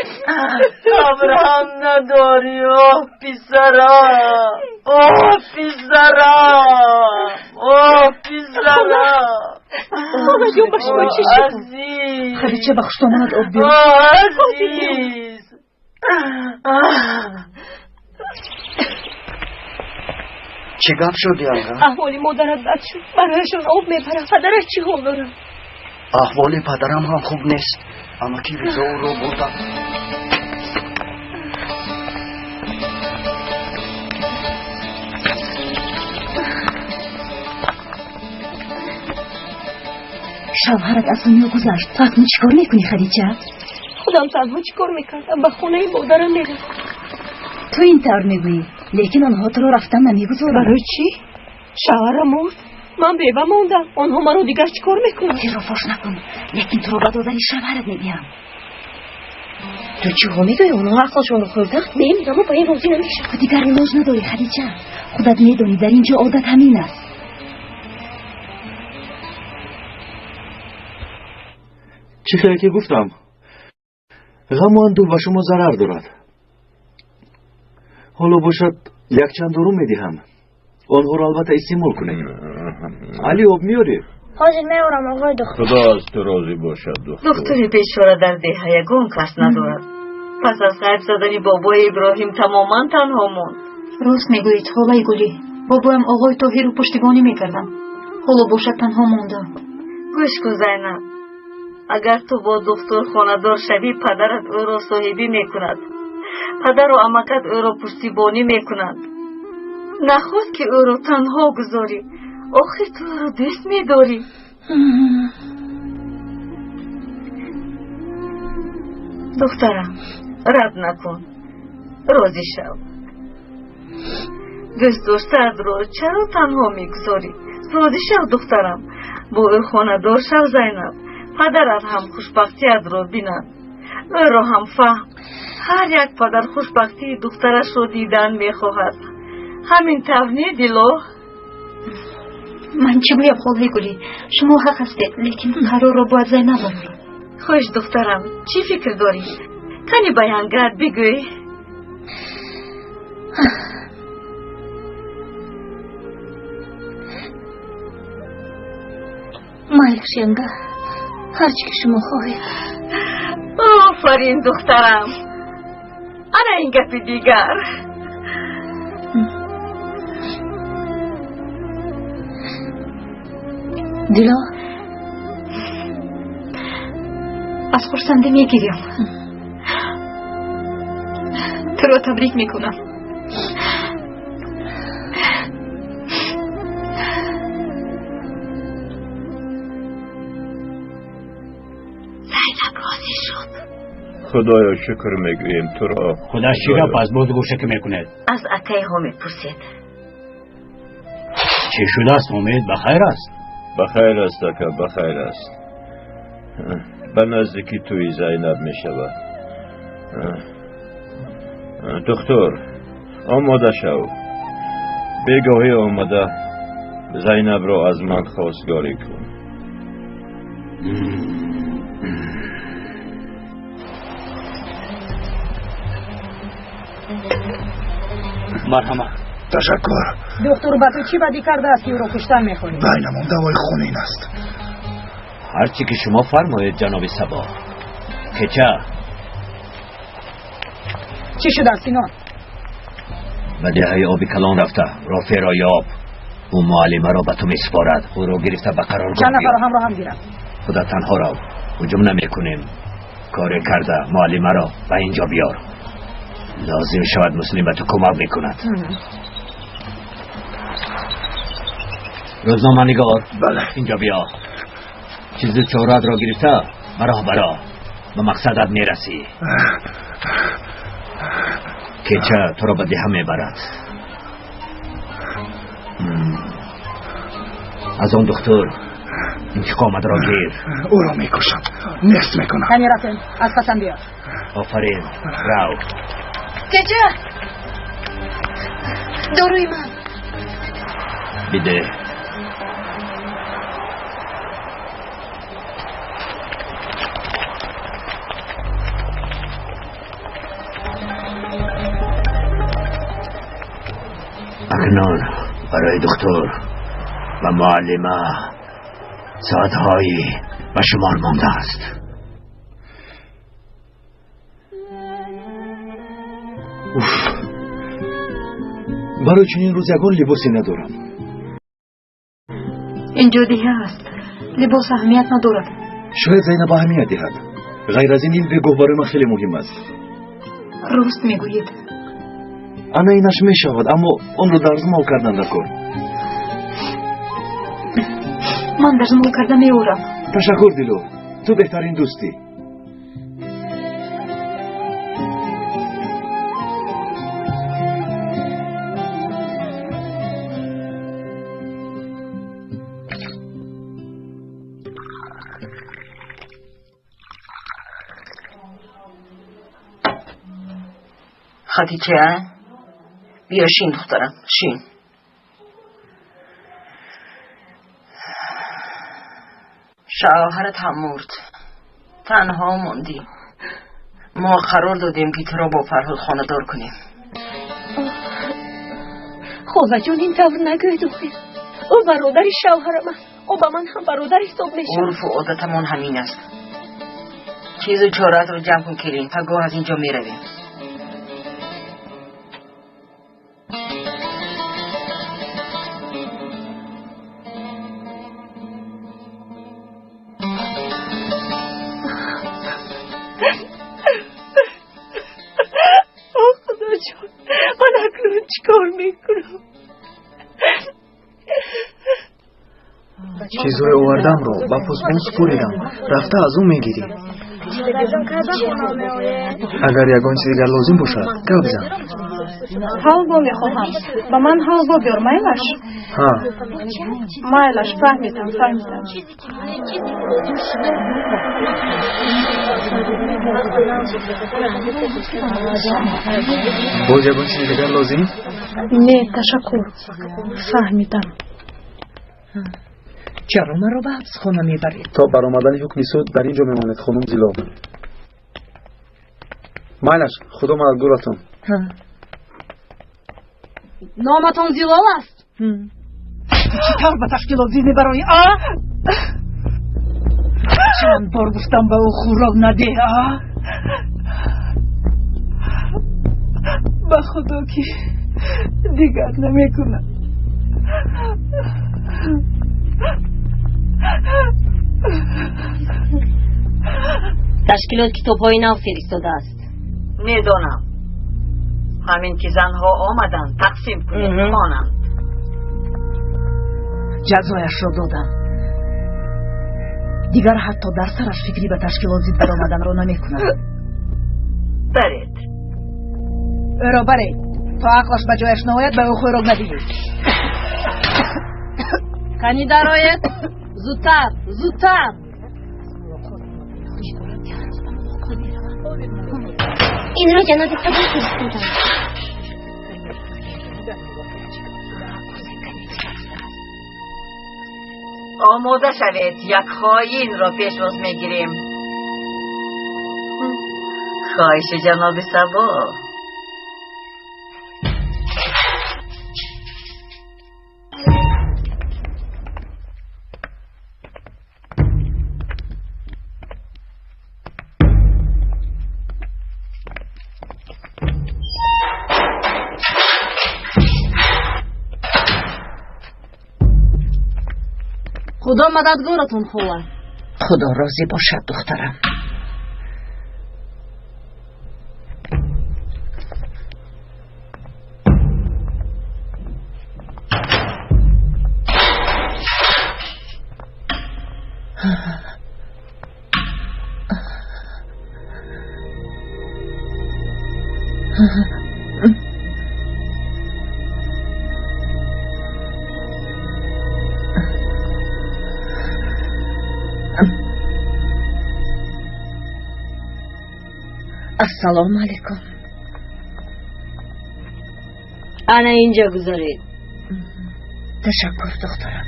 قبر هم نداری. آه پسرم، آه پسرم، آه پسرم. خالаҷон، ба шумо чӣ шуд؟ Хадича، ба хуштомонат об биёр. Азиз. Чӣ гап шуд, янга? Аҳволи модарат бад шуд، барояшон об мебарам. Падараш чӣ ҳол дорад? Аҳволи падарам ҳам хуб нест. Амаки Ризо ӯро бурданд. Шавҳарат аз дунё гузашт، ту акнун чӣ кор мекунӣ، Хадича? Худам танҳо чӣ кор мекардам؟ Ба хонаи модарам мерафтам. Ту ин тавр мегӯӣ، лекин онҳо туро рафтан намегузоранд. Барои чӣ? Шавҳарам мурд، ман бева мондам. Онҳо маро дигар чӣ кор мекунанд? Сирро фош накун، лекин туро ба додари шавҳарат медиҳам. Ту чиҳо мегӯӣ؟ Онҳо ақлшонро хӯрданд. Мемирамо ба ин розӣ намешавам. Ту дигар илоҷ надорӣ، Хадича. Худат медонӣ، дар ин ҷо одат ҳамин аст. Чӣ хеле ки гуфтам، ғаму андӯҳ ба шумо зарар дорад. Ҳоло бошад якчанд дору медиҳам، онҳоро албатта истеъмол кунед. Али، об меёрӣ? Ҳозир меорам، оғои духтур. Худо аз ту розӣ бошад، духтур. Духтури бечора дар деҳа ягон кас надорад. Пас аз ғайб задани бобои Иброҳим тамоман танҳо монд. Рост мегӯед، холаи Гулӣ. Бобоям оғои Тоҳиру пуштибонӣ мекардам، ҳоло бошад танҳо мондам. Гӯш кун، Зайнаб، агар ту бо духтур хонадор шавӣ، падарат ӯро соҳибӣ мекунад، падару амакат ӯро пуштибонӣ мекунанд. Нахост ки ӯро танҳо гузорӣ. Охир ту ӯро дӯст медорӣ. Духтарам، рад накун، розӣ шав. Дӯст доштаатро чаро танҳо мегузорӣ? Розӣ шав، духтарам، бо ӯ хонадор шав. Зайнаб، падарат ҳам хушбахтиатро бинад. Ӯро ҳам фаҳм. Ҳар як падар хушбахтии духтарашро дидан мехоҳад. Ҳамин тавр не، Дило? Ман чӣ гӯям، холаи Гулӣ؟ Шумо ҳақ ҳастед، лекин қарорро бояд Зайнаб барорад. Хуш، духтарам، чӣ фикр дорӣ؟ Кани ба янгат бигӯй. Майлаш، янга، ҳар чӣ ки шумо хоҳед. Офарин، духтарам، ана ин гапи дигар. Дило، аз хурсандӣ мегирям. Туро табрик мекунам. Зайнаб розӣ шуд. Худоё، шукр мегӯем туро. Худаш чӣ гап аст؟ Боз гӯша ки мекунед. Аз акай Ҳомид пурсед. Чӣ шудааст، Ҳомид؟ Ба хайр аст? Ба хайр аст، ака، ба хайр аст. Ба наздикӣ тӯи Зайнаб мешавад. Духтур، омода шав. Бегоҳӣ омада Зайнабро аз ман хостгорӣ кун. Марҳамат. Ташаккур. Духтур ба ту чӣ бадӣ кардааст، ки ӯро куштан мехоҳӣ? Байнамон давои хунин аст. Ҳарчи ки шумо фармоед، ҷаноби Сабо. Кеча. Чӣ шудааст، Синон? Ба деҳаи Оби Калон рафта Рофеъро ёб. Ӯ муаллимаро ба ту месупорад. Ӯро гирифта ба қароргоҳ. Чанд нафарро ҳамроҳам гирам? Худат танҳо рав. Ҳуҷум намекунем. Коре карда муаллимаро ба ин ҷо биёр. Лозим шавад، Муслим ба ту кӯмак мекунад. Рӯзноманигор. Бале. Инҷо биё. Чизи чоратро гирифта ба роҳ баро، ба мақсадат мерасӣ. Кеча туро ба деҳа мебарад. Аз он духтур Интиқоматро гир. Ӯро мекушам, нест мекунам. Кани рафтем, аз пасам биё. Офарин, рав. Чача, доруи ман биде. Акнун барои духтур ва муаллима соатҳои ба шумор мондааст. Уф, барои чунин рӯз ягон либосе надорам. Инҷо диҳа аст, либос аҳамият надорад. Шояд Зайнаб аҳамият диҳад. Ғайр аз ин, ин бегоҳ барои ман хеле муҳим аст. Рост мегӯед. Ана инаш мешавад, аммо онро дарзмол кардан дар кор. Ман дарзмол карда меорам. Ташаккур, Дило, ту беҳтарин дӯстӣ. Хатича, биё шин, духтарам, шин. Шавҳарат ҳам мурд, танҳо мондӣ. Мо қарор додем, ки туро бо Фарҳод хонадор кунем. Холаҷон, ин тавр нагӯед охир. Ӯ бародари шавҳарам аст. Ӯ ба ман ҳам бародар ҳисоб мешавад. Урфу одатамон ҳамин аст. Чизу чораатро ҷамъ кун, келин, пагоҳ аз ин ҷо меравем. Худоҷон, ман акнун чӣ кор мекунам? Чизҳои овардамро ба посбон супоридам, рафта аз ӯ мегирӣ. Агар ягон чиз дигар лозим бошад, гап зан. Ҳалво мехоҳам. Ба ман ҳалво биёр, майлаш? Ҳа. Майлаш, фаҳмидам, фаҳмидам. Боз ягон чизи дигар лозим? Не, ташаккур, фаҳмидам. Чаро маро ба ҳабсхона мебаред? То баромадани ҳукми суд дар ин ҷо мемонед, хонум Зило. Майлаш, худо мададгоратон. Номатон Зилол аст? Чӣ тавр ба ташкилот зид мебароӣ, а? Чанд бор гуфтам, ба ӯ хӯрок надеҳ, а? Ба худо ки дигар намекунам. Ташкилот китобҳои нав фиристодааст. Медонам. Ҳамин ки занҳо омаданд, тақсим кунед, хонанд. Ҷазояшро додам. Дигар ҳатто дар сараш фикрӣ ба ташкилот зид баромаданро намекунад. Баред. Ӯро баред. То ақлаш ба ҷояш наояд, ба ӯ хӯрок надиҳед. Кани дароед? Зудтар, зудтар! Инро ҷаноби Сабо фиристоданд. Омода шавед, як хоинро пешвоз мегирем. Хоҳиши ҷаноби Сабо. Худо мададгоратон, хола. Худо розӣ бошад, духтарам. Ассалому алайкум. Ана инҷо гузоред. Ташаккур, духтарам.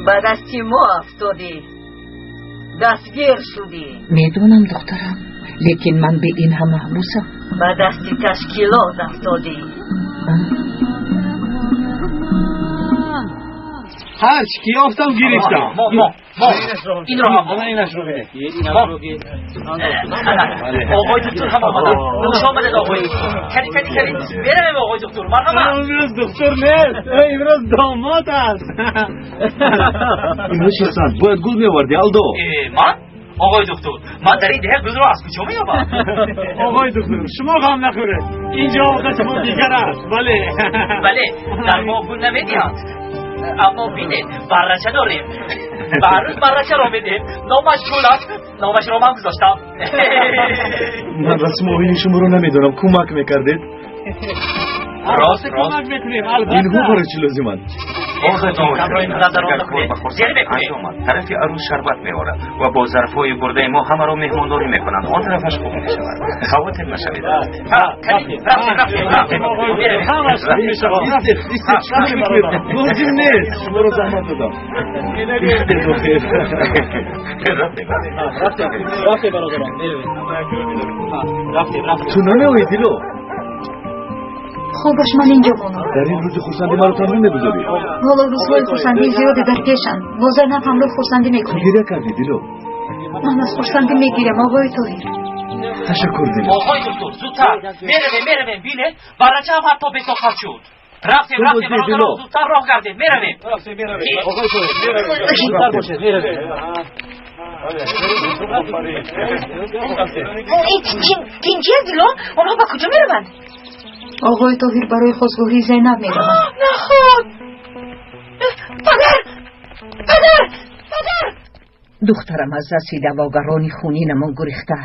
Ба дасти мо афтодӣ, дастгир шудӣ. Медонам, духтарам, лекин ман бе ин ҳам маҳбусам. Ба дасти ташкилот афтодӣ. Ҳарчи ки ёфтам гирифтам. Инро ҳам оғои духтур ҳам омаданд. Хуш омадед, оғои. Кани, кани, кани, меравем, оғои духтур. Марҳамат. Имрӯз духтур нест, имрӯз домод аст. Имрӯз чӣ? Бояд гул меовардӣ, Алдо. Ман? Оғои духтур, ман дар ин деҳа гулро аз куҷо меёбам? Оғои духтур, шумо ғам нахӯред. Инҷо одати мо дигар аст. Бале. Бале, дар мо гул намедиҳанд. Аммо бинед, баррача дорем. Ба ҳар рӯз баррачаро медиҳем. Номаш гул аст. Номашро ман гузоштам. Ман расму оини шуморо намедонам. Кӯмак мекардед? Рост, рост. Кӯмак мекунем, албатта. Инҳо барои чӣ лозиманд? Тарафи арӯз шарбат меорад ва бо зарфҳои бурдаи мо ҳамаро меҳмондорӣ мекунанд. Он тарафаш хуб мешавад. Хавотир нашавед. Лозим нест. Шуморо заҳмат додам. Рафтем, бародарон, меравем. Рафтем, рафтем. Ту намеоӣ, Дило? Хубаш, ман инҷо монам. Дар ин рӯзи хурсандӣ маро танҳо мегузорӣ? Ҳоло рӯзҳои хурсандии зиёде дар пешанд. Бо Зайнаб ҳамроҳ хурсандӣ мекунем. Ту гиря кардӣ, Дило? Ман аз хурсандӣ мегирям, оғои Тоҳир. Ташаккур, Дило. Оғои духтур, зудтар меравем, меравем. Бинед, баррачаам ҳатто бетоқат шуд. Рафтем, рафтем, бародарон, зудтар роҳ гардем, меравем. Рафтем, меравем. Оғои Тоҳир, меравем. Зудтар бошед, меравем. Тинҷия, Дило, онҳо ба куҷо мераванд? Оғои Тоҳир барои хостгоҳии Зайнаб мераванд. Наход! Падар! Падар! Падар! Духтарам аз дасти даъвогарони хунинамон гурехта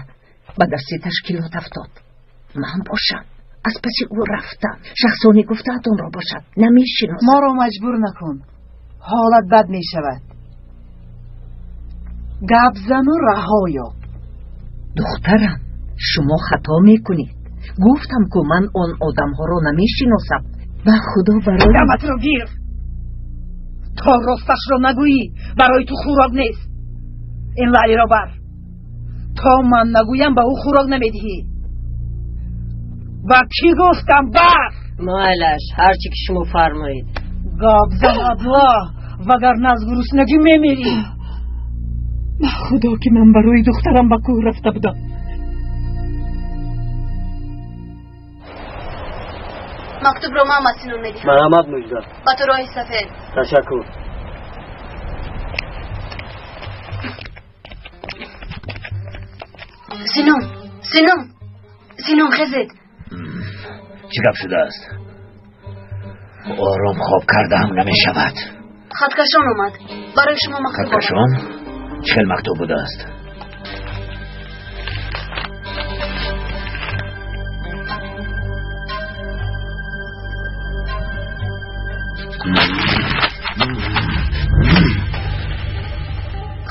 ба дасти ташкилот афтод. Ман бошам, аз паси ӯ рафтам. Шахсоне гуфтаатонро бошад намешиносам. Моро маҷбур накун, ҳолат бад мешавад. Гап зану раҳо ёб. Духтарам, шумо хато мекунед. Гуфтам, ку ман он одамҳоро намешиносам. Ба худо барои Даматро гир, то росташро нагӯӣ, барои ту хӯрок нест. Ин лаълиро бар, то ман нагӯям, ба ӯ хӯрок намедиҳӣ. Ба кӣ гуфтам, бар! Майлаш, ҳарчи ки шумо фармоед. Гап зан, абла, вагарна аз гуруснагӣ мемирӣ. Ба худо, ки ман барои духтарам ба кӯҳ рафта будам. Мактубро ман ба Синон медиҳам. Марҳамат, Мужда. Ба ту роҳи сафед. Ташаккур. Синон, Синон, Синон, хезед. Чӣ гап шудааст? Ором хоб кардаам намешавад. Хаткашон омад. Барои шумо мактуб. Хаткашон? Чӣ хел мактуб будааст?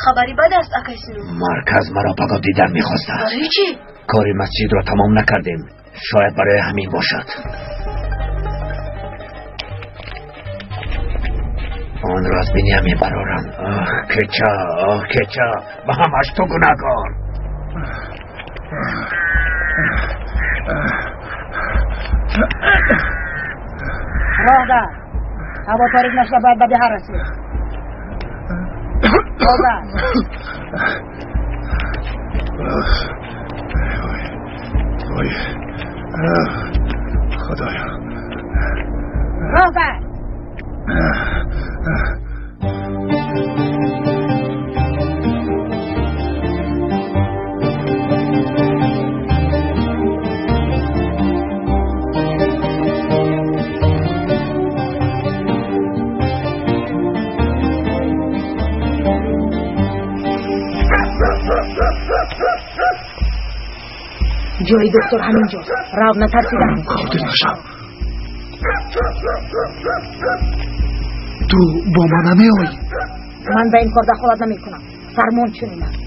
Хабари бад аст, акай Синон. Марказ маро пагоҳ дидан мехостааст. Барои чӣ? Кори масҷидро тамом накардем. Шояд барои ҳамин бошад. Онро аз биниям мебарорам. Ах, кеча, ах, кеча, ба ҳамаш ту гунаҳкор. Роҳ дар, ҳаво торик нашуда бояд ба деҳа расид. Роҳ дар. Вой, худоё! Роҳ дар. Ҷои доктор ҳамин ҷост. Рав, натарсидам. Хотир нашав. Ту бо ман намеоӣ? Ман ба ин кор дахолат намекунам. Фармон чунин аст.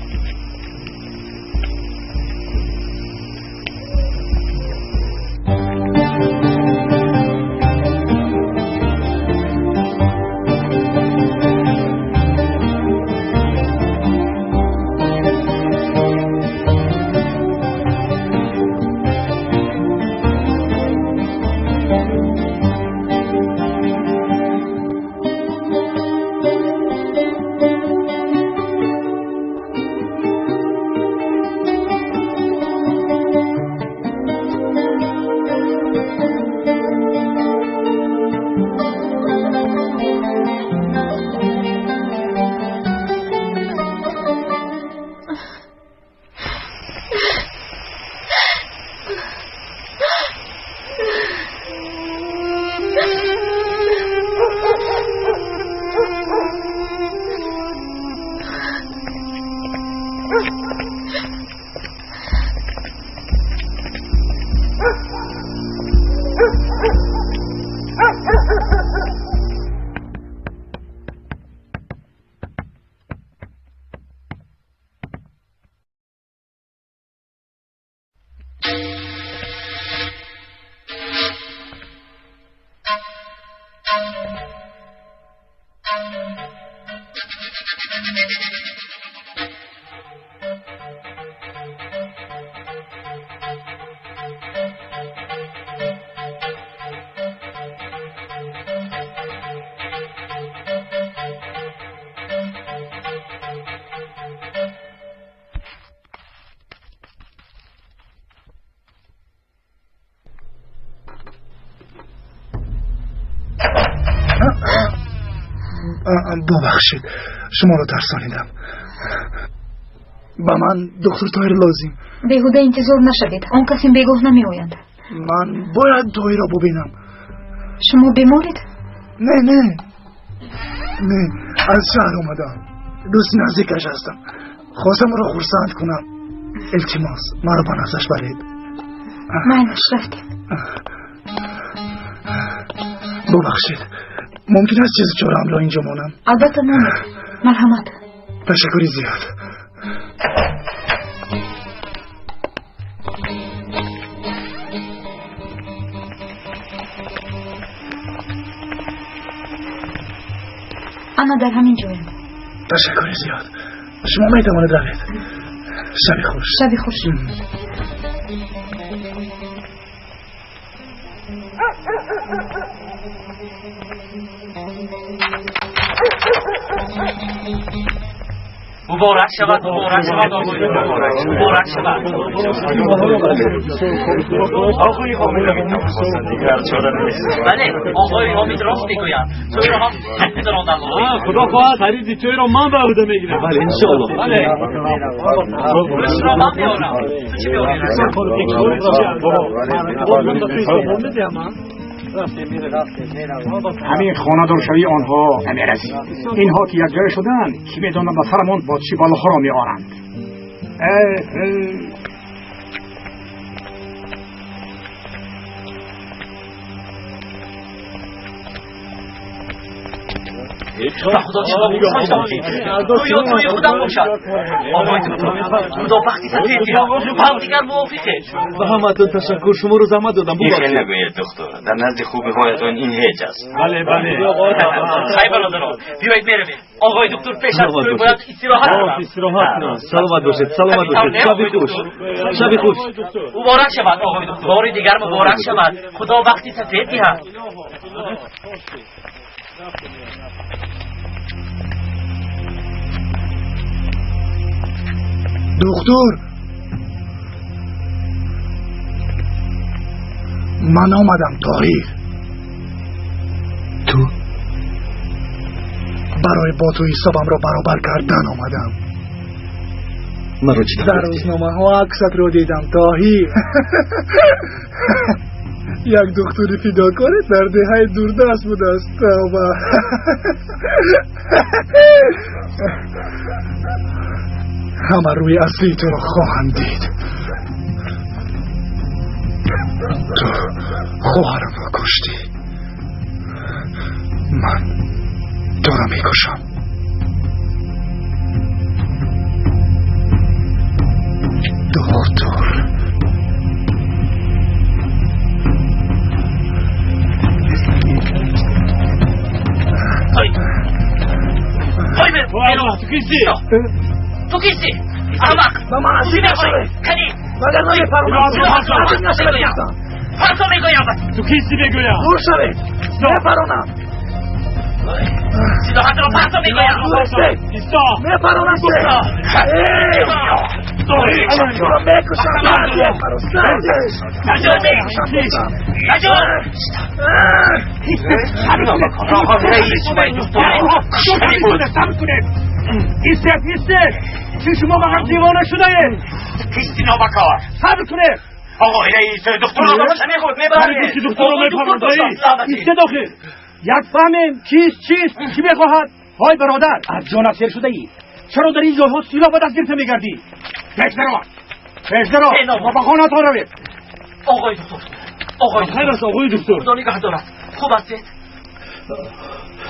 Бубахшед, шуморо тарсонидам. Ба ман доктор Тоҳир лозим. Беҳуда интизор нашавед, он кас ин бегоҳ намеояд. Ман бояд Тоҳирро бубинам. Шумо беморед? Не, не, не, аз шаҳр омадам. Дӯсти наздикаш ҳастам. Хостам ӯро хурсанд кунам. Илтимос, маро ба наздаш баред. Майлаш, рафтем. Бубахшед, мумкин аст чизи чораамро инҷо монам? Албатта монед, марҳамат. Ташаккури зиёд. Ана дар ҳамин ҷоянд. Ташаккури зиёд. Шумо метавонед равед. Шаби хуш. Шаби хуш. Муборак шавад, муборак шавад, муборак шавад. Оғои Ҳомидро метавонистанд дигар чора нест. Бале, оғои Ҳомид рост мегӯянд. Тӯйро ҳам гузарондан лозим. Худо хоҳад хариди тӯйро ман ба ӯҳда мегирам. Бале, иншоаллоҳ. Бале. Гӯштро ман меорам. Ту чӣ меорӣ, Раҷаб? Ҳамин хонадоршавии онҳо намерасид. Инҳо ки якҷоя шуданд, кӣ медонад ба сарамон бо чӣ балоҳоро меоранд. Ба худо шумо гӯё тӯи худам бошад. Оғои доктор, худо бахти сафед диҳад. Ба ҳамдигар мувофиқед. Ба ҳаматон ташаккур, шуморо заҳмат додам. Ин хел нагӯед, доктор. Дар назди хубиҳоятон ин ҳеҷ аст. Бале, бале. Хай, бародарон, биёед меравем. Оғои доктор пеш аз тӯй бояд истироҳат кунад. Истироҳат кунад. Саломат бошед, саломат бошед. Шаби хуш, шаби хуш. Муборак шавад, оғои доктор. Бори дигар муборак шавад. Худо бахти сафед диҳад. Доктор, ман омадам, Тоҳир. Ту? Барои бо ту ҳисобамро баробар кардан омадам. Маро чӣ Дар рӯзномаҳо аксатро дидам, Тоҳир. Як духтури фидокоре дар деҳаи дурдаст будааст. Тавба. Ҳама рӯи аслии туро хоҳанд дид. Хоҳарамро куштӣ, ман туро мекушам. Духтур. Ту кисти? Ту кисти? Аҳмақ! Ба ман асир нашавед! Кани! Вагарна мепаронам! Асир нашавед гуфтам! Парто мегӯям! Ту кисти мегӯям? Дур шавед! Мепаронам! Силоҳатро парто мегӯям! Истед! Исто! Мепаронам! Туро мекушам! Истед, истед! Чӣ шумо ба ҳам девона шудаед? Кисти нобакор! Сабр кунед! Оғои раис, духтурро ба худ мебаред! Духтурро мепарад, раис! Истед охир! Як фаҳмем кист, чист, чӣ мехоҳад? Ҳой бародар, аз ҷонат сер шудаӣ. Чаро дар ин ҷойҳо силоҳ ба даст гирифта мегардӣ? Пеш даро! Пеш даро! Ва ба хонаатон равед! Оғои духтур! Оғои Бахайр аст, оғои духтур! Худо нигаҳ дорад. Хуб ҳастед?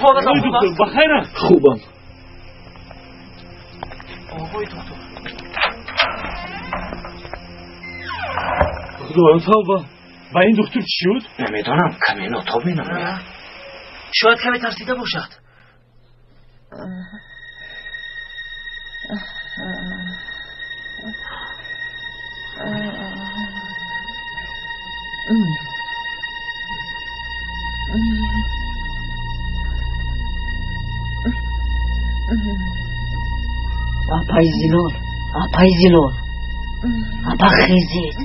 Ҳолатон Оғои хуб духтур, аст? бахайр аст! Хубам. Оғои духтур. Худоё тавба! Ба ин духтур чӣ шуд? Намедонам, каме нотоб менамояд. Шояд каме тарсида бошад. Апаи Зилол, апаи Зилол, апа хезед.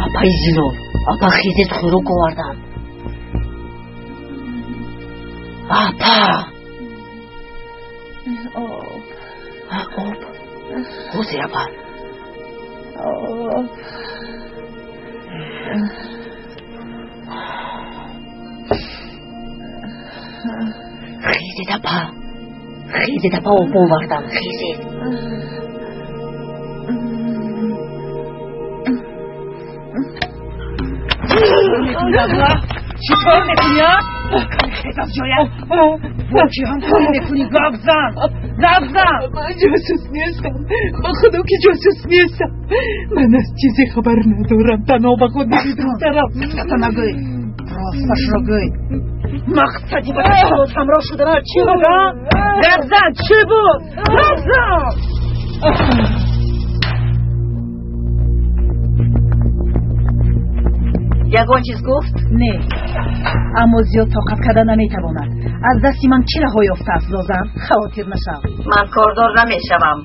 Апаи Зилол, апа хезед, хӯрок овардам. Апа! Об. Об. Ҳозир, апа. Об. Хезед, апа. Хезед, апа, об овардам. Хезед. Чӣ кор мекунӣ, а? Хез аз ҷоят! Бо кӣ ҳамкорӣ мекунӣ? Гап зан! Гап зан! Ман ҷосус нестам, ба худо ки ҷосус нестам. Ман аз чизе хабар надорам, танҳо ба худ духтарам. Сакта нагӯй, росташро гӯй. Мақсади ба ташкилот ҳамроҳ шуданат чӣ буд, а? Гап зан, чӣ буд? Гап зан! Ягон чиз гуфт? Не, аммо зиёд тоқат карда наметавонад. Аз дасти ман чӣ раҳо ёфтааст, Зозан? Хавотир нашав. Ман кордор намешавам.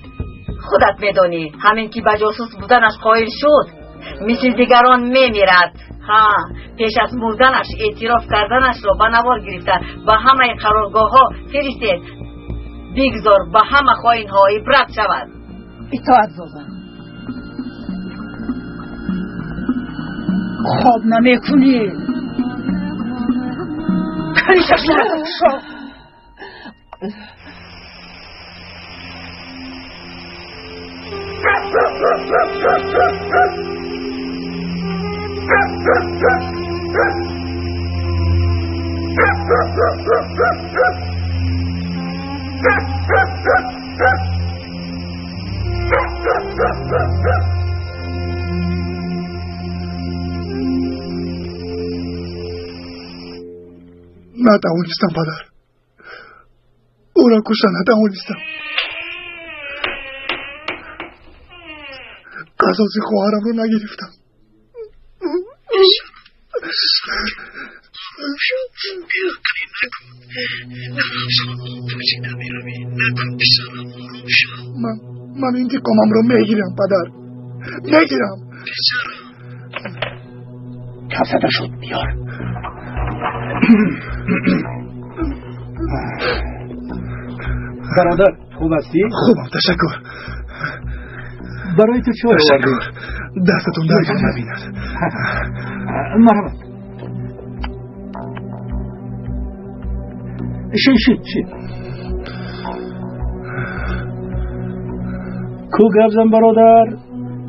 Худат медонӣ, ҳамин ки ба ҷосус буданаш қоил шуд, мисли дигарон мемирад. Ҳа, пеш аз мурданаш эътироф карданашро ба навор гирифта ба ҳамаи қароргоҳҳо фиристед. Бигзор ба ҳама хоинҳо ибрат шавад. Итоат, Зозан. Хоб намекунӣ. Кани чашмонатро кушо. Натавонистам, падар. Ӯро кушта натавонистам. Қасоси хоҳарамро нагирифтам. Ман интиқомамро мегирам, падар, мегирам. Кафзада шуд, биёр. Бародар, хуб ҳастӣ? Хубам, ташаккур. Барои ту чой овардем. Дастатон дард набинад. Марҳамат. Шин, шин, шин. Ку гап зан, бародар,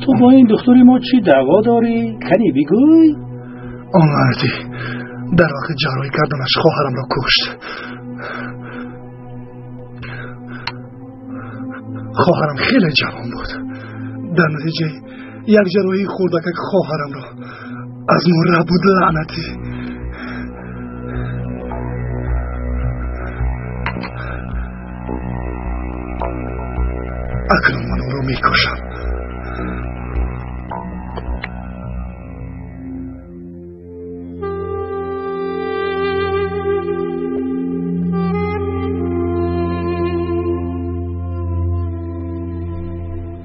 ту бо ин духтури мо чӣ даъво дорӣ? Кани бигӯй. Он лаънатӣ дар вақти ҷарроҳӣ карданаш хоҳарамро кушт. Хоҳарам хеле ҷавон буд. Дар натиҷаи як ҷарроҳии хурдакак хоҳарамро аз мо рабуд лаънатӣ. Акнун ман ӯро мекушам.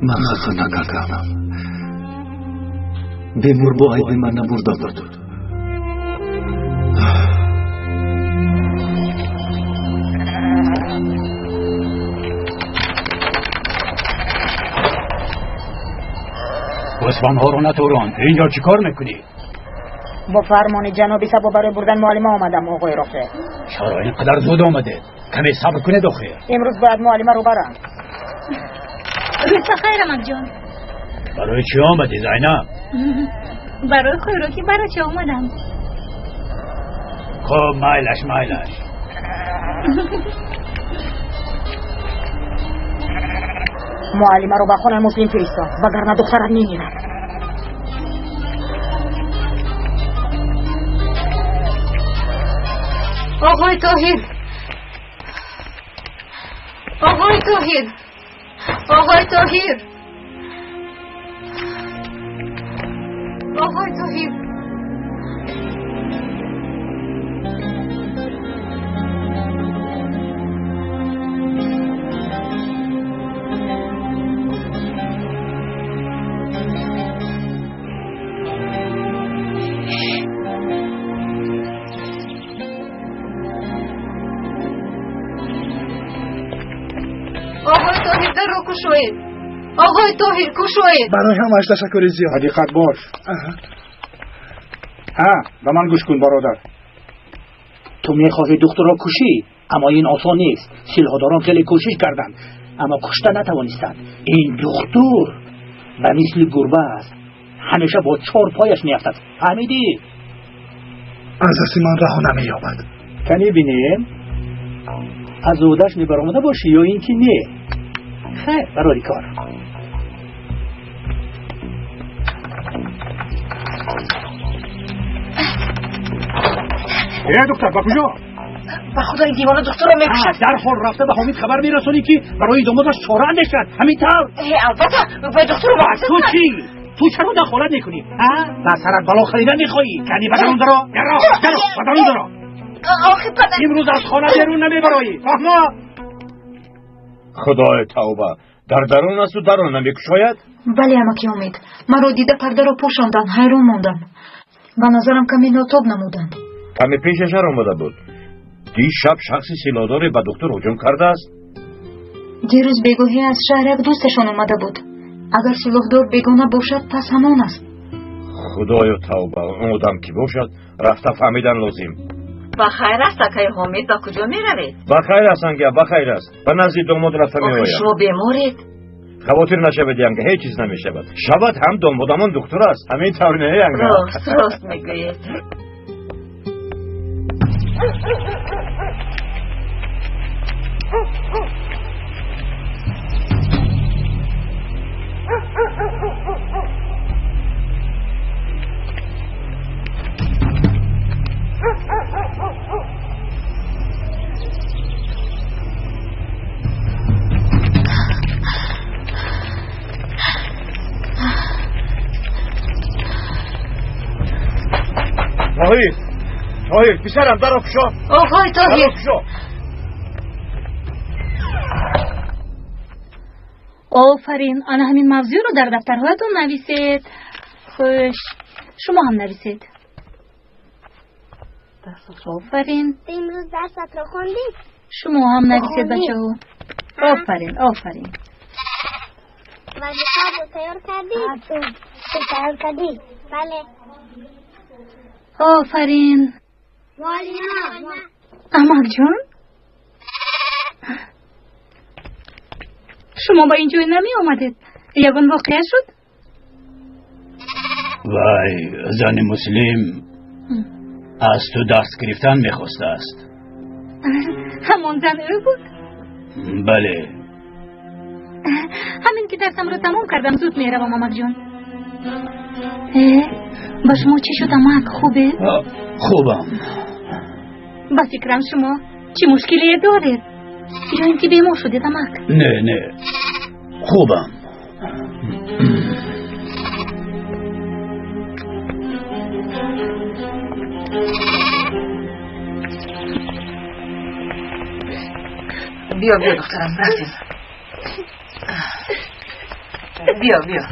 Ман хато накардам. Бемор бо айби ман набурда буд. Гӯсфандҳоро натурон, инҷо чӣ кор мекунӣ? Бо фармони ҷаноби Сабо барои бурдани муаллима омадам, оғои Рофеъ. Чаро ин қадар зуд омадед? Каме сабр кунед охир. Имрӯз бояд муаллимаро барам. Рӯз бахайр, амакҷон. Барои чӣ омадӣ, Зайнаб? Барои хӯроки барача омадам. Хуб, майлаш, майлаш. Муаллимаро ба хонаи Муслим фиристод, вагарна духтарат мемирад. Оғои Тоҳир, оғои Тоҳир, оғои Тоҳир, оғои Тоҳир. Оғои Тоҳир, дарро кушоед. Оғои Тоҳир, кушоед. Барои ҳамааш ташаккури зиёд. Ҳақиқат бош. Ҳа, ба ман гӯш кун, бародар. Ту мехоҳӣ духтурро кушӣ, аммо ин осон нест. Силоҳдорон хеле кӯшиш карданд, аммо кушта натавонистанд. Ин духтур ба мисли гурба аст, ҳамеша бо чор пояш меафтад. Фаҳмидӣ? Аз дасти ман раҳо намеёбад. Кани бинем, аз ӯҳдаш мебаромада бошӣ ё ин ки не. Хайр, барори кор. Э, духтар, ба куҷо? Ба худо, ин девона духтурро мекушад. Дарҳол рафта ба Ҳомид хабар мерасонӣ, ки барои домодаш чора андешад. Ҳамин тавр? Албатта, бояд духтурро ту чӣ? Ту чаро дахолат мекунӣ? Ба сарат бало харидан мехоҳӣ? Кани ба дарун даро, даро, даро, ба дарун даро. Охи падар, имрӯз аз хона берун намебароӣ, фаҳмо? Худои тавба, дар дарун асту дарун намекушояд? Бале, амаки Умед, маро дида пардаро пӯшонданд, ҳайрон мондам. Ба назарам каме нотоб намуданд. Каме пешашар омада буд. Дишаб шахси силоҳдоре ба духтур ҳуҷум кардааст. Дирӯз бегоҳӣ аз шаҳр як дӯсташон омада буд. Агар силоҳдор бегона бошад, пас ҳамон аст. Худоё тавба, он одам кӣ бошад, рафта фаҳмидан лозим. Ба хайр аст, акаи Ҳомид, ба куҷо меравед? Ба хайр аст, анга, ба хайр аст. Ба назди домод рафта меоям. Охир шумо беморед? Хавотир нашавед, янга, ҳеҷ чиз намешавад. Шавад ҳам домодамон духтур аст. Ҳамин тавр не, янга? Рост, рост мегӯед. Тоҳир, Тоҳир, писарам, дарро кушо. Офарин, ана ҳамин мавзӯъро дар дафтарҳоятон нависед. Хуш, шумо ҳам нависед. Офарин. Имрӯз дарсатро хондӣ? Шумо ҳам нависед, бачаҳо. Офарин, офарин. Вазифаро тайёр кардӣ? Тайёр кардӣ? Бале. Офарин. Муаллима. Амакҷон? Шумо ба ин ҷой намеомадед? Ягон воқеа шуд? Вай, зани муслим аз ту даст гирифтан мехостааст. Ҳамон зан ӯ буд? Бале. Ҳамин ки дарсамро тамом кардам, зуд меравам, амакҷон. Ба шумо чӣ шуд, амак? Хубе? Хубам. Ба фикрам, шумо чӣ мушкилие доред? Ё ин ки бемор шудед, амак? Не, не, хубам. Биё, биё, духтарам, рафтем. Биё, биё.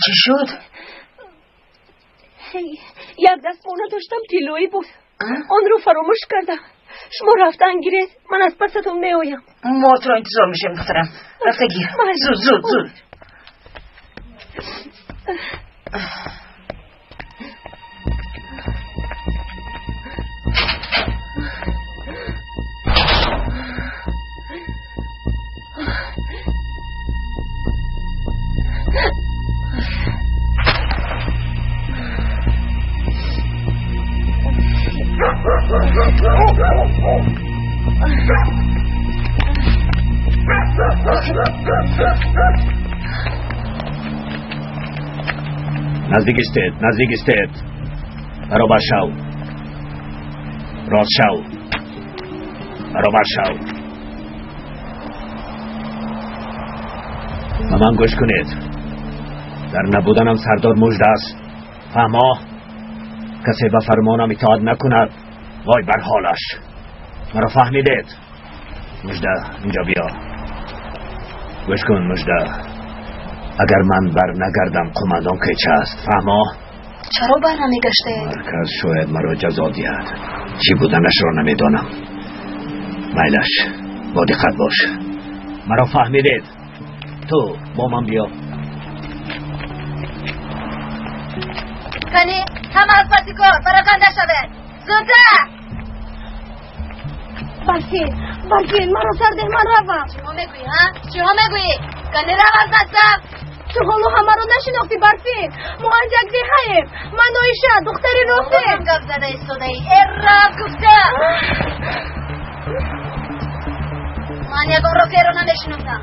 Чӣ шуд? Як дастмона доштам, тиллоӣ буд, онро фаромӯш кардам. Шумо рафтан гиред, ман аз пасатон меоям. Мо туро интизор мешавем, духтарам. Рафта гир. Зуд, зуд, зуд. Наздик истед, наздик истед. Баробар шав. Рост шав. Баробар шав. Ба ман гӯш кунед. Дар набуданам сардор мужда аст. Фаҳмо? Касе ба фармонам итоат накунад, вой бар ҳолаш. Маро фаҳмидед? Мужда, инҷо биё. Гӯш кун, мужда. Агар ман бар нагардам, қумандон кеча аст. Фаҳмо? Чаро бар намегаштаед? Марказ шояд маро ҷазо диҳад. Чӣ буданашро намедонам. Майлаш, бо диққат бош. Маро фаҳмидед? Ту бо ман биё. Кани, ҳама аз паси кор параканда шавед. Зудтар! Барфин, Барфин, маро сардеҳ, ман равам. Чиҳо мегӯӣ, ҳа? Чиҳо мегӯӣ? Кани рав аз мактаб. Ту ҳоло ҳамаро нашинохтӣ, Барфин. Мо аз як деҳаем. Ман Оиша, духтари Рофеъ. Гап зада истодаӣ. Э, рав гуфта. Ман ягон Рофеъро намешиносам.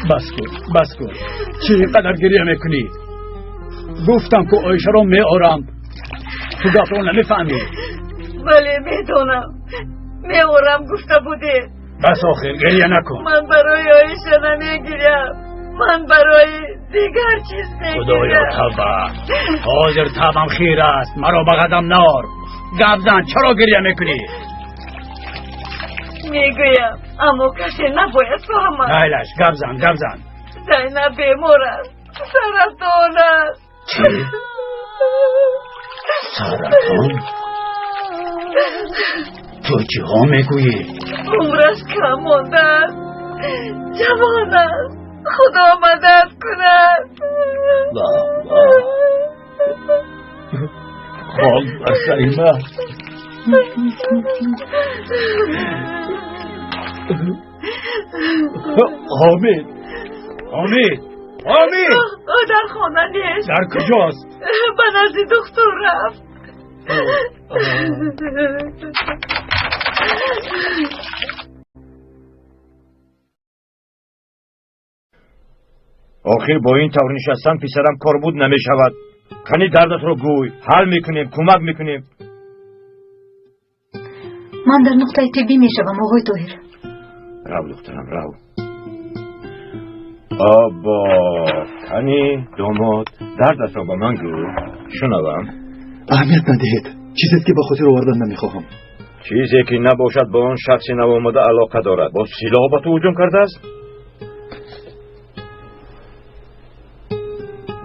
Бас кун, бас кун. Чӣ қадар гиря мекунӣ? Гуфтам ку Оишаро меорам. Ту гапро намефаҳмӣ. Бале, медонам. Меорам гуфта будед. Бас охир, гиря накун. Ман барои Оиша намегирям. Ман барои дигар чиз мегирям. Худоё, тавба. Ҳозир табам хир аст. Маро ба қадам наор. Гап зан, чаро гиря мекунӣ? Мегӯям, аммо касе набояд фаҳмад. Майлаш, гап зан, гап зан. Зайнаб бемор аст. Саратон аст. Чӣ? Саратон? Ту чиҳо мегӯӣ? Умраш кам мондааст. Ҷавон аст. Худо мадад кунад. Хок бар сари ман. Ҳомид, Ҳомид, Ҳомид! Ӯ дар хона нест. Дар куҷост? Ба назди духтур рафт. Охир бо ин тавр нишастан писарам кор буд намешавад. Кани дардатро гӯй, ҳал мекунем, кӯмак мекунем. Ман дар нуқтаи тиббӣ мешавам, оғои Тоҳир. Рав, духтарам, рав. Обо, кани домод, дардатро ба ман гӯ, шунавам. Аҳамият надиҳед, чизест ки ба хотир овардан намехоҳам. Чизе ки набошад бо он шахси навомада алоқа дорад. Бо силоҳ ба ту ҳуҷум кардааст?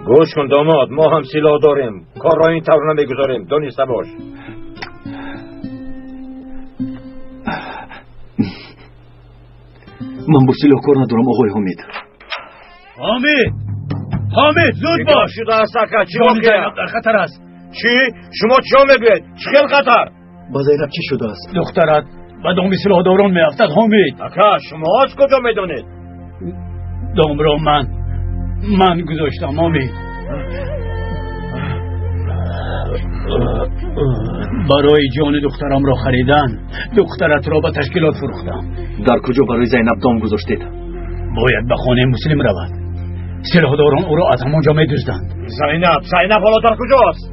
Гӯш кун домод, мо ҳам силоҳ дорем. Корро ин тавр намегузорем, дониста бош. Ман бо силоҳ кор надорам, оғои Ҳомид. Ҳомид! Ҳомид, зуд бош! Шудааст ака, чӣ воқеа? Зайнаб дар хатар аст. Чӣ? Шумо чиё мегӯед? Чӣ хел хатар? Ба Зайнаб чӣ шудааст? Духтарат ба доми силоҳдорон меафтад, Ҳомид. Ака, шумо аз куҷо медонед? Домро ман гузоштам, Ҳомид. Барои ҷони духтарамро харидан духтаратро ба ташкилот фурӯхтам. Дар куҷо барои Зайнаб дом гузоштед? Бояд ба хонаи Муслим равад. Силоҳдорон ӯро аз ҳамон ҷо медузданд. Зайнаб, Зайнаб ҳоло дар куҷост?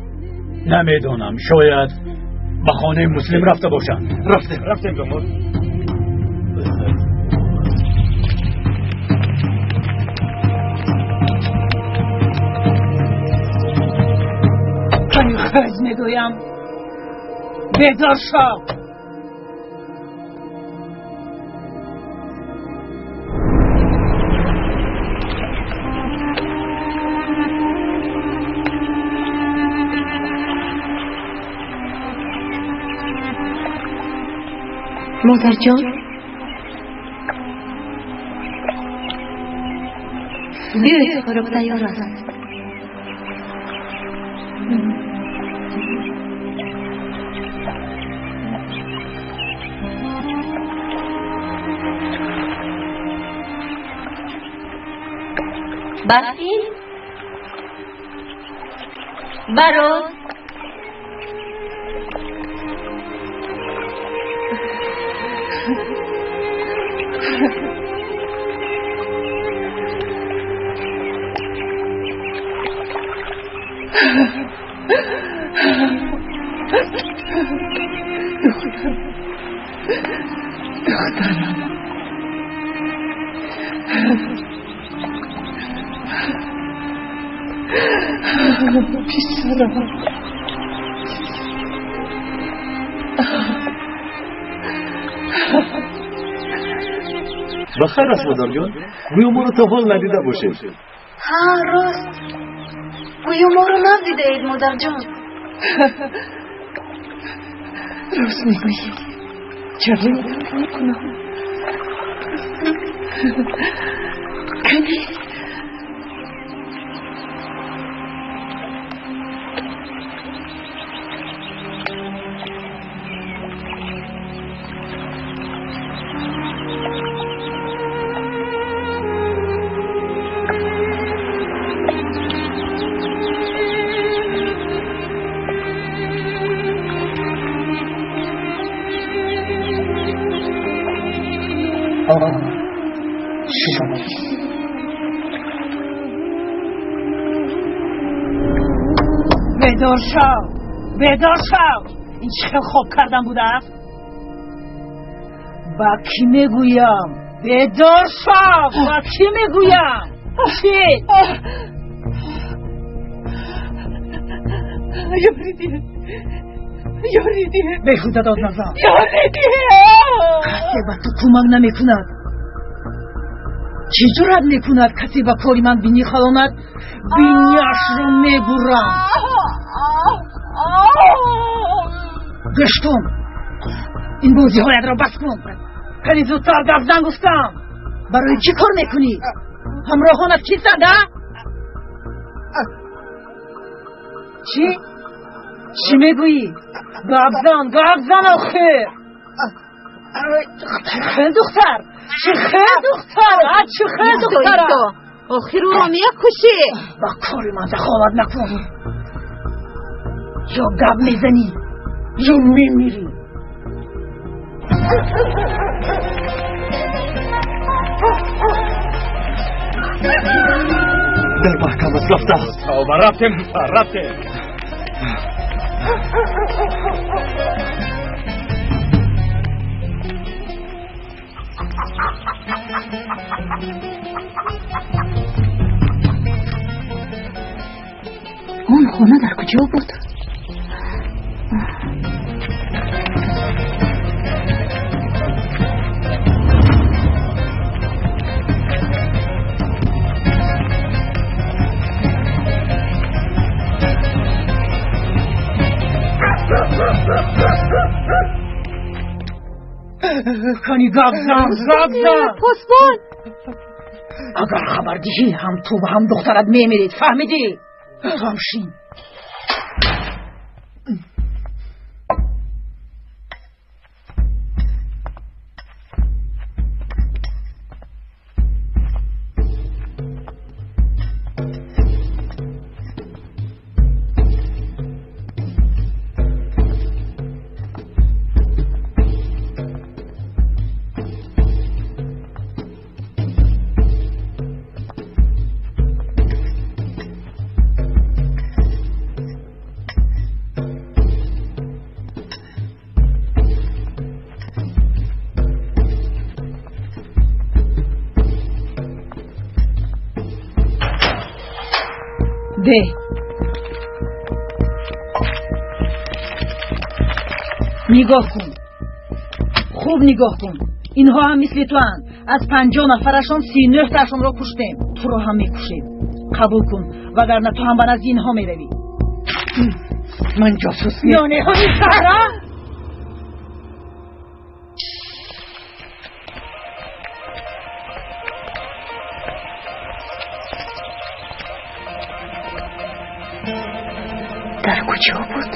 Намедонам, шояд ба хонаи Муслим рафта бошанд. Рафтем, рафтем домод. Хез мегӯям, бедор шав. Модарҷон, биёед, хӯрок тайёр аст. Барфин, барот. Духтарам, писарам. Ба хайр аст, модарҷон. Гӯё моро то ҳол надида бошед. Ҳа, рост, гӯё моро надидаед, модарҷон. Рост мегӯӣ, чаро ёдам мекунам? Кани бедор шав, бедор шав. Ин чӣ хел хоб кардан будааст? Ба кӣ мегӯям? Бедор шав, ба кӣ мегӯям? Чӣ? Ёридиҳед, ёридиҳед. Беҳуда дод назан. Ёридиҳед. Касе ба ту кӯмак намекунад. Чӣ ҷуръат мекунад касе ба кори ман бинӣ халонад? Биняшро мебурам. Гӯш кун, ин бозиҳоятро бас кун. Кани зудтар гап зан гуфтам. Барои чӣ кор мекунӣ? Ҳамроҳонат кистанд, а? Чӣ? Чӣ мегӯӣ? Гап зан, гап зан охир. Чӣ хел духтар? Чӣ хел духтар? А чӣ хел духтар? Охир ӯро мекушӣ. Ба кори ман дахолат накун. Ё гап мезанӣ, Ё мемирӣ. Дар маҳкам аст, рафтааст. Тавба, рафтем, дӯстар, рафтем. Он хона дар куҷо буд? Кани гап зан, гап зан. Посбон. Агар хабар диҳӣ, ҳам ту ва ҳам духтарат мемиред, фаҳмидӣ? Ту ҳам шин. Де. Нигоҳ кун. Хуб нигоҳ кун. Инҳо ҳам мисли туанд. Аз 50 нафарашон 39 таашонро куштем. Туро ҳам мекушем. Қабул кун, вагарна ту ҳам ба назди инҳо меравӣ. Ман ҷосус не. Ёнеҳои саҳра? Дар куҷо буд?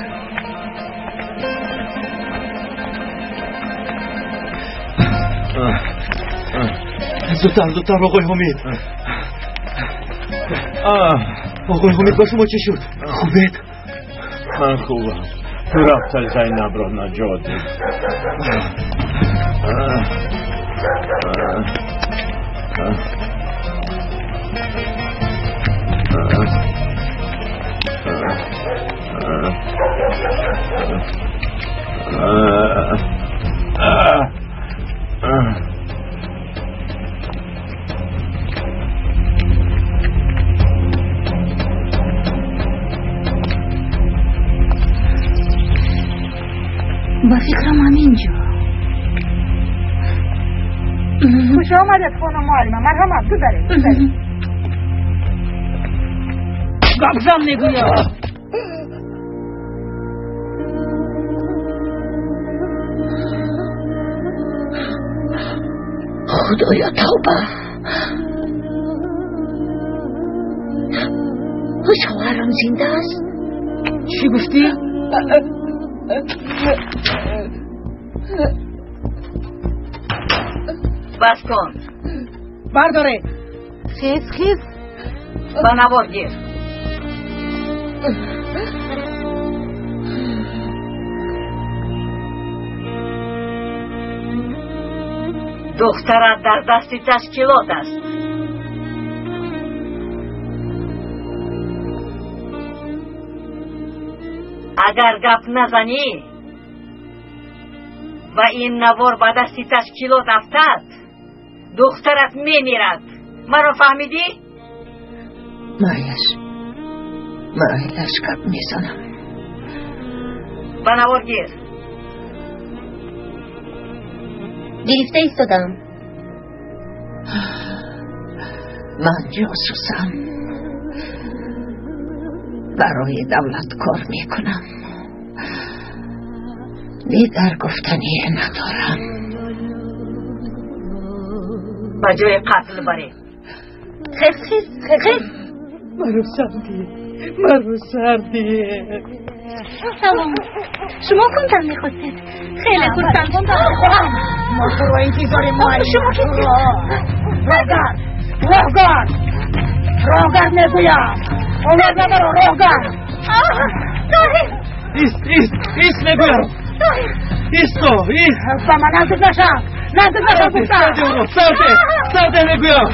Зудтар, зудтар, оқои Ҳомид. Оқои Ҳомид, ба шумо чӣ шуд? Хубед? Ман хубам. Ту рафта Зайнабро наҷот дид. Ба фикрам ҳамин ҷо. Хуш омадед, хонум муаллима. Марҳамат, гузаред, гузаред. Гап зан мегӯям. Худоё, тавба. Шавҳарам зинда аст? Чӣ гуфтӣ? Бас кун. Бардоред. Хез, хез. Ба навор гир. Духтарат дар дасти ташкилот аст. Агар гап назанӣ ва ин навор ба дасти ташкилот афтад, духтарат мемирад. Маро фаҳмидӣ? Майлаш, майлаш, гап мезанам. Ба навор гир. Гирифта истодам. Ман ҷосусам. Барои давлат кор мекунам. Дигар гуфтанӣ надорам. Ба ҷои қатл баред. Хез, хез, хез. Маро сардӣ, маро сардӣ. Салом. Шумо кунтан мехостед? Хеле хурсанд шудам. Мо туро интизорем, муаллим. Шумо кистед? Роҳгард, роҳгард, роҳгард мегӯям. Овоз набаро, роҳгард. Тоҳир, Ист, ист, ист мегӯям. Исто, ист. Ба ман наздик нашав, наздик нашав гуфтам. Сарде, сарде мегӯям.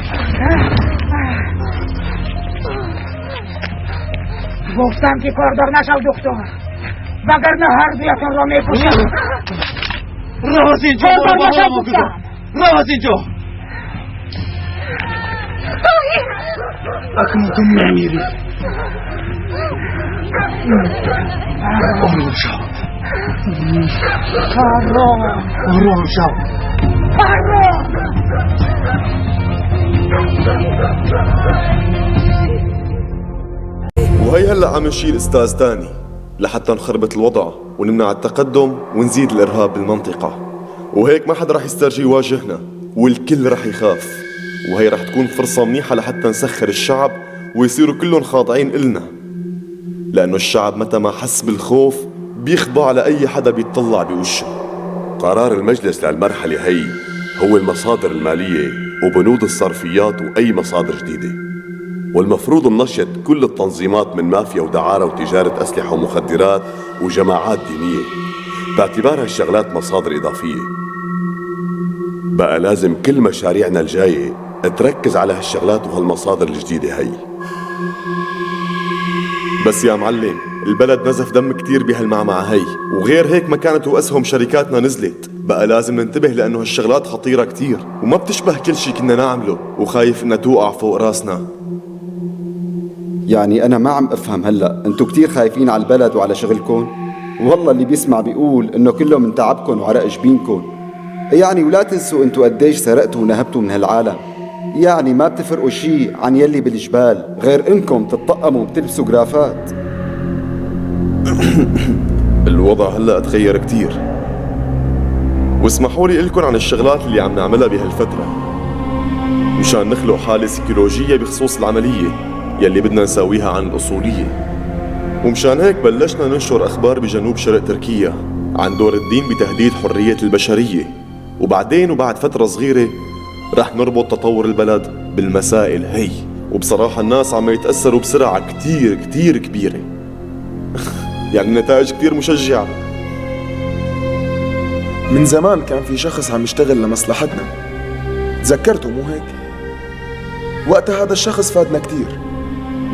Гуфтам ки кордор нашав духтур, вагарна ҳар дуятонро мекушам. Рав аз инҷо, Кордор нашав гуфтам. Рав аз инҷо. Акнун ту мемирӣ. Ором шав. Ором. Ором шав. Ором. وهي هلا عم نشيل استاذ تاني لحتى نخربط الوضع ونمنع التقدم ونزيد الارهاب بالمنطقة، وهيك ما حدا رح يسترجي يواجهنا والكل رح يخاف، وهي رح تكون فرصة منيحة لحتى نسخر الشعب ويصيروا كلهم خاضعين إلنا، لأنه الشعب متى ما حس بالخوف بيخضع لأي حدا بيتطلع بوشه. قرار المجلس للمرحلة هي هو المصادر المالية وبنود الصرفيات وأي مصادر جديدة، والمفروض ننشط كل التنظيمات من مافيا ودعارة وتجارة أسلحة ومخدرات وجماعات دينية باعتبار هالشغلات مصادر إضافية. بقى لازم كل مشاريعنا الجاية تركز على هالشغلات وهالمصادر الجديدة هي. بس يا معلم، البلد نزف دم كتير بهالمعمعة هي، وغير هيك مكانة وأسهم شركاتنا نزلت. بقى لازم ننتبه لأنه هالشغلات خطيرة كتير وما بتشبه كل شي كنا نعمله، وخايف إنها توقع فوق راسنا. يعني أنا ما عم أفهم هلأ، أنتو كتير خايفين على البلد وعلى شغلكم؟ والله اللي بيسمع بيقول إنه كله من تعبكم وعرق جبينكم. يعني ولا تنسوا أنتو قديش سرقتوا ونهبتوا من هالعالم، يعني ما بتفرقوا شي عن يلي بالجبال غير إنكم تتطقموا وبتلبسوا جرافات. الوضع هلأ تغير كتير، واسمحوا لي لكم عن الشغلات اللي عم نعملها بهالفترة مشان نخلق حالة سيكولوجية بخصوص العملية يلي بدنا نساويها عن الأصولية. ومشان هيك بلشنا ننشر أخبار بجنوب شرق تركيا عن دور الدين بتهديد حرية البشرية، وبعدين وبعد فترة صغيرة رح نربط تطور البلد بالمسائل هي. وبصراحة الناس عم يتأثروا بسرعة كتير كتير كبيرة. يعني النتائج كتير مشجعة. من زمان كان في شخص عم يشتغل لمصلحتنا، تذكرته مو هيك؟ وقتها هذا الشخص فادنا كتير،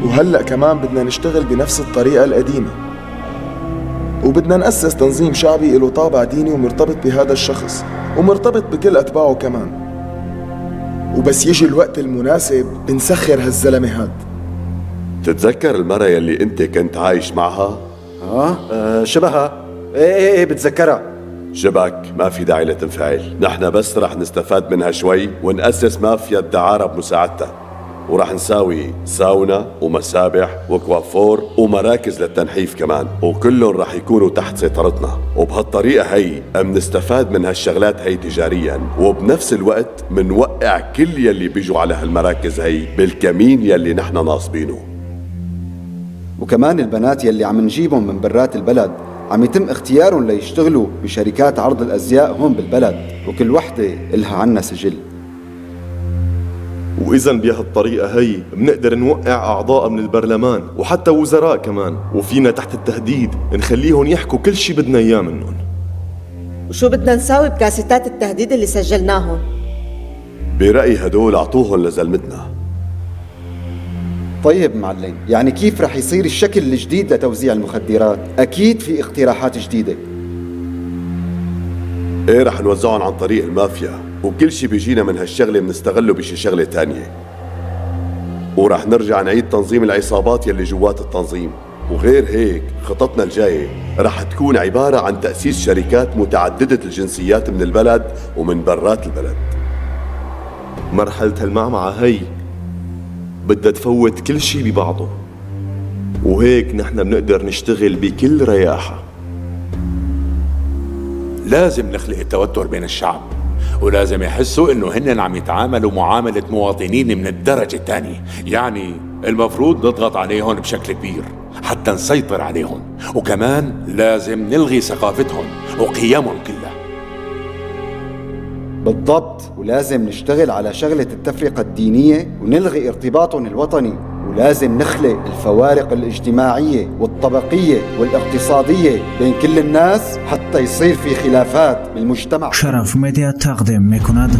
وهلأ كمان بدنا نشتغل بنفس الطريقة القديمة، وبدنا نأسس تنظيم شعبي له طابع ديني ومرتبط بهذا الشخص ومرتبط بكل أتباعه كمان، وبس يجي الوقت المناسب بنسخر هالزلمة هاد. تتذكر المرة يلي انت كنت عايش معها؟ شبهها. ايه ايه ايه بتذكرها. شبك ما في داعي لتنفعل، نحن بس رح نستفاد منها شوي ونأسس مافيا الدعارة بمساعدتها، ورح نساوي ساونا ومسابح وكوافور ومراكز للتنحيف كمان، وكلهم رح يكونوا تحت سيطرتنا. وبهالطريقة هي منستفاد من هالشغلات هي تجاريا، وبنفس الوقت منوقع كل يلي بيجوا على هالمراكز هي بالكمين يلي نحن ناصبينه. وكمان البنات يلي عم نجيبهم من برات البلد عم يتم اختيارهم ليشتغلوا بشركات عرض الأزياء هون بالبلد، وكل وحدة إلها عنا سجل. وإذا بهالطريقة هي بنقدر نوقع أعضاء من البرلمان وحتى وزراء كمان، وفينا تحت التهديد نخليهم يحكوا كل شي بدنا إياه منهم. وشو بدنا نساوي بكاسيتات التهديد اللي سجلناهم؟ برأيي هدول أعطوهم لزلمتنا. طيب معلم، يعني كيف رح يصير الشكل الجديد لتوزيع المخدرات؟ أكيد في اقتراحات جديدة. ايه رح نوزعهم عن طريق المافيا، وكل شي بيجينا من هالشغلة بنستغله بشي شغلة تانية. ورح نرجع نعيد تنظيم العصابات يلي جوات التنظيم. وغير هيك خططنا الجاية رح تكون عبارة عن تأسيس شركات متعددة الجنسيات من البلد ومن برات البلد. مرحلة هالمعمعة هي بدها تفوت كل شي ببعضه، وهيك نحن بنقدر نشتغل بكل رياحة. لازم نخلق التوتر بين الشعب، ولازم يحسوا انه هن عم يتعاملوا معاملة مواطنين من الدرجة الثانية. يعني المفروض نضغط عليهم بشكل كبير حتى نسيطر عليهم، وكمان لازم نلغي ثقافتهم وقيمهم كلها. بالضبط، ولازم نشتغل على شغلة التفرقة الدينية ونلغي ارتباطهم الوطني ولازم نخلق الفوارق الاجتماعية والطبقية والاقتصادية بين كل الناس حتى يصير في خلافات بالمجتمع. Шараф Медиа тақдим мекунад.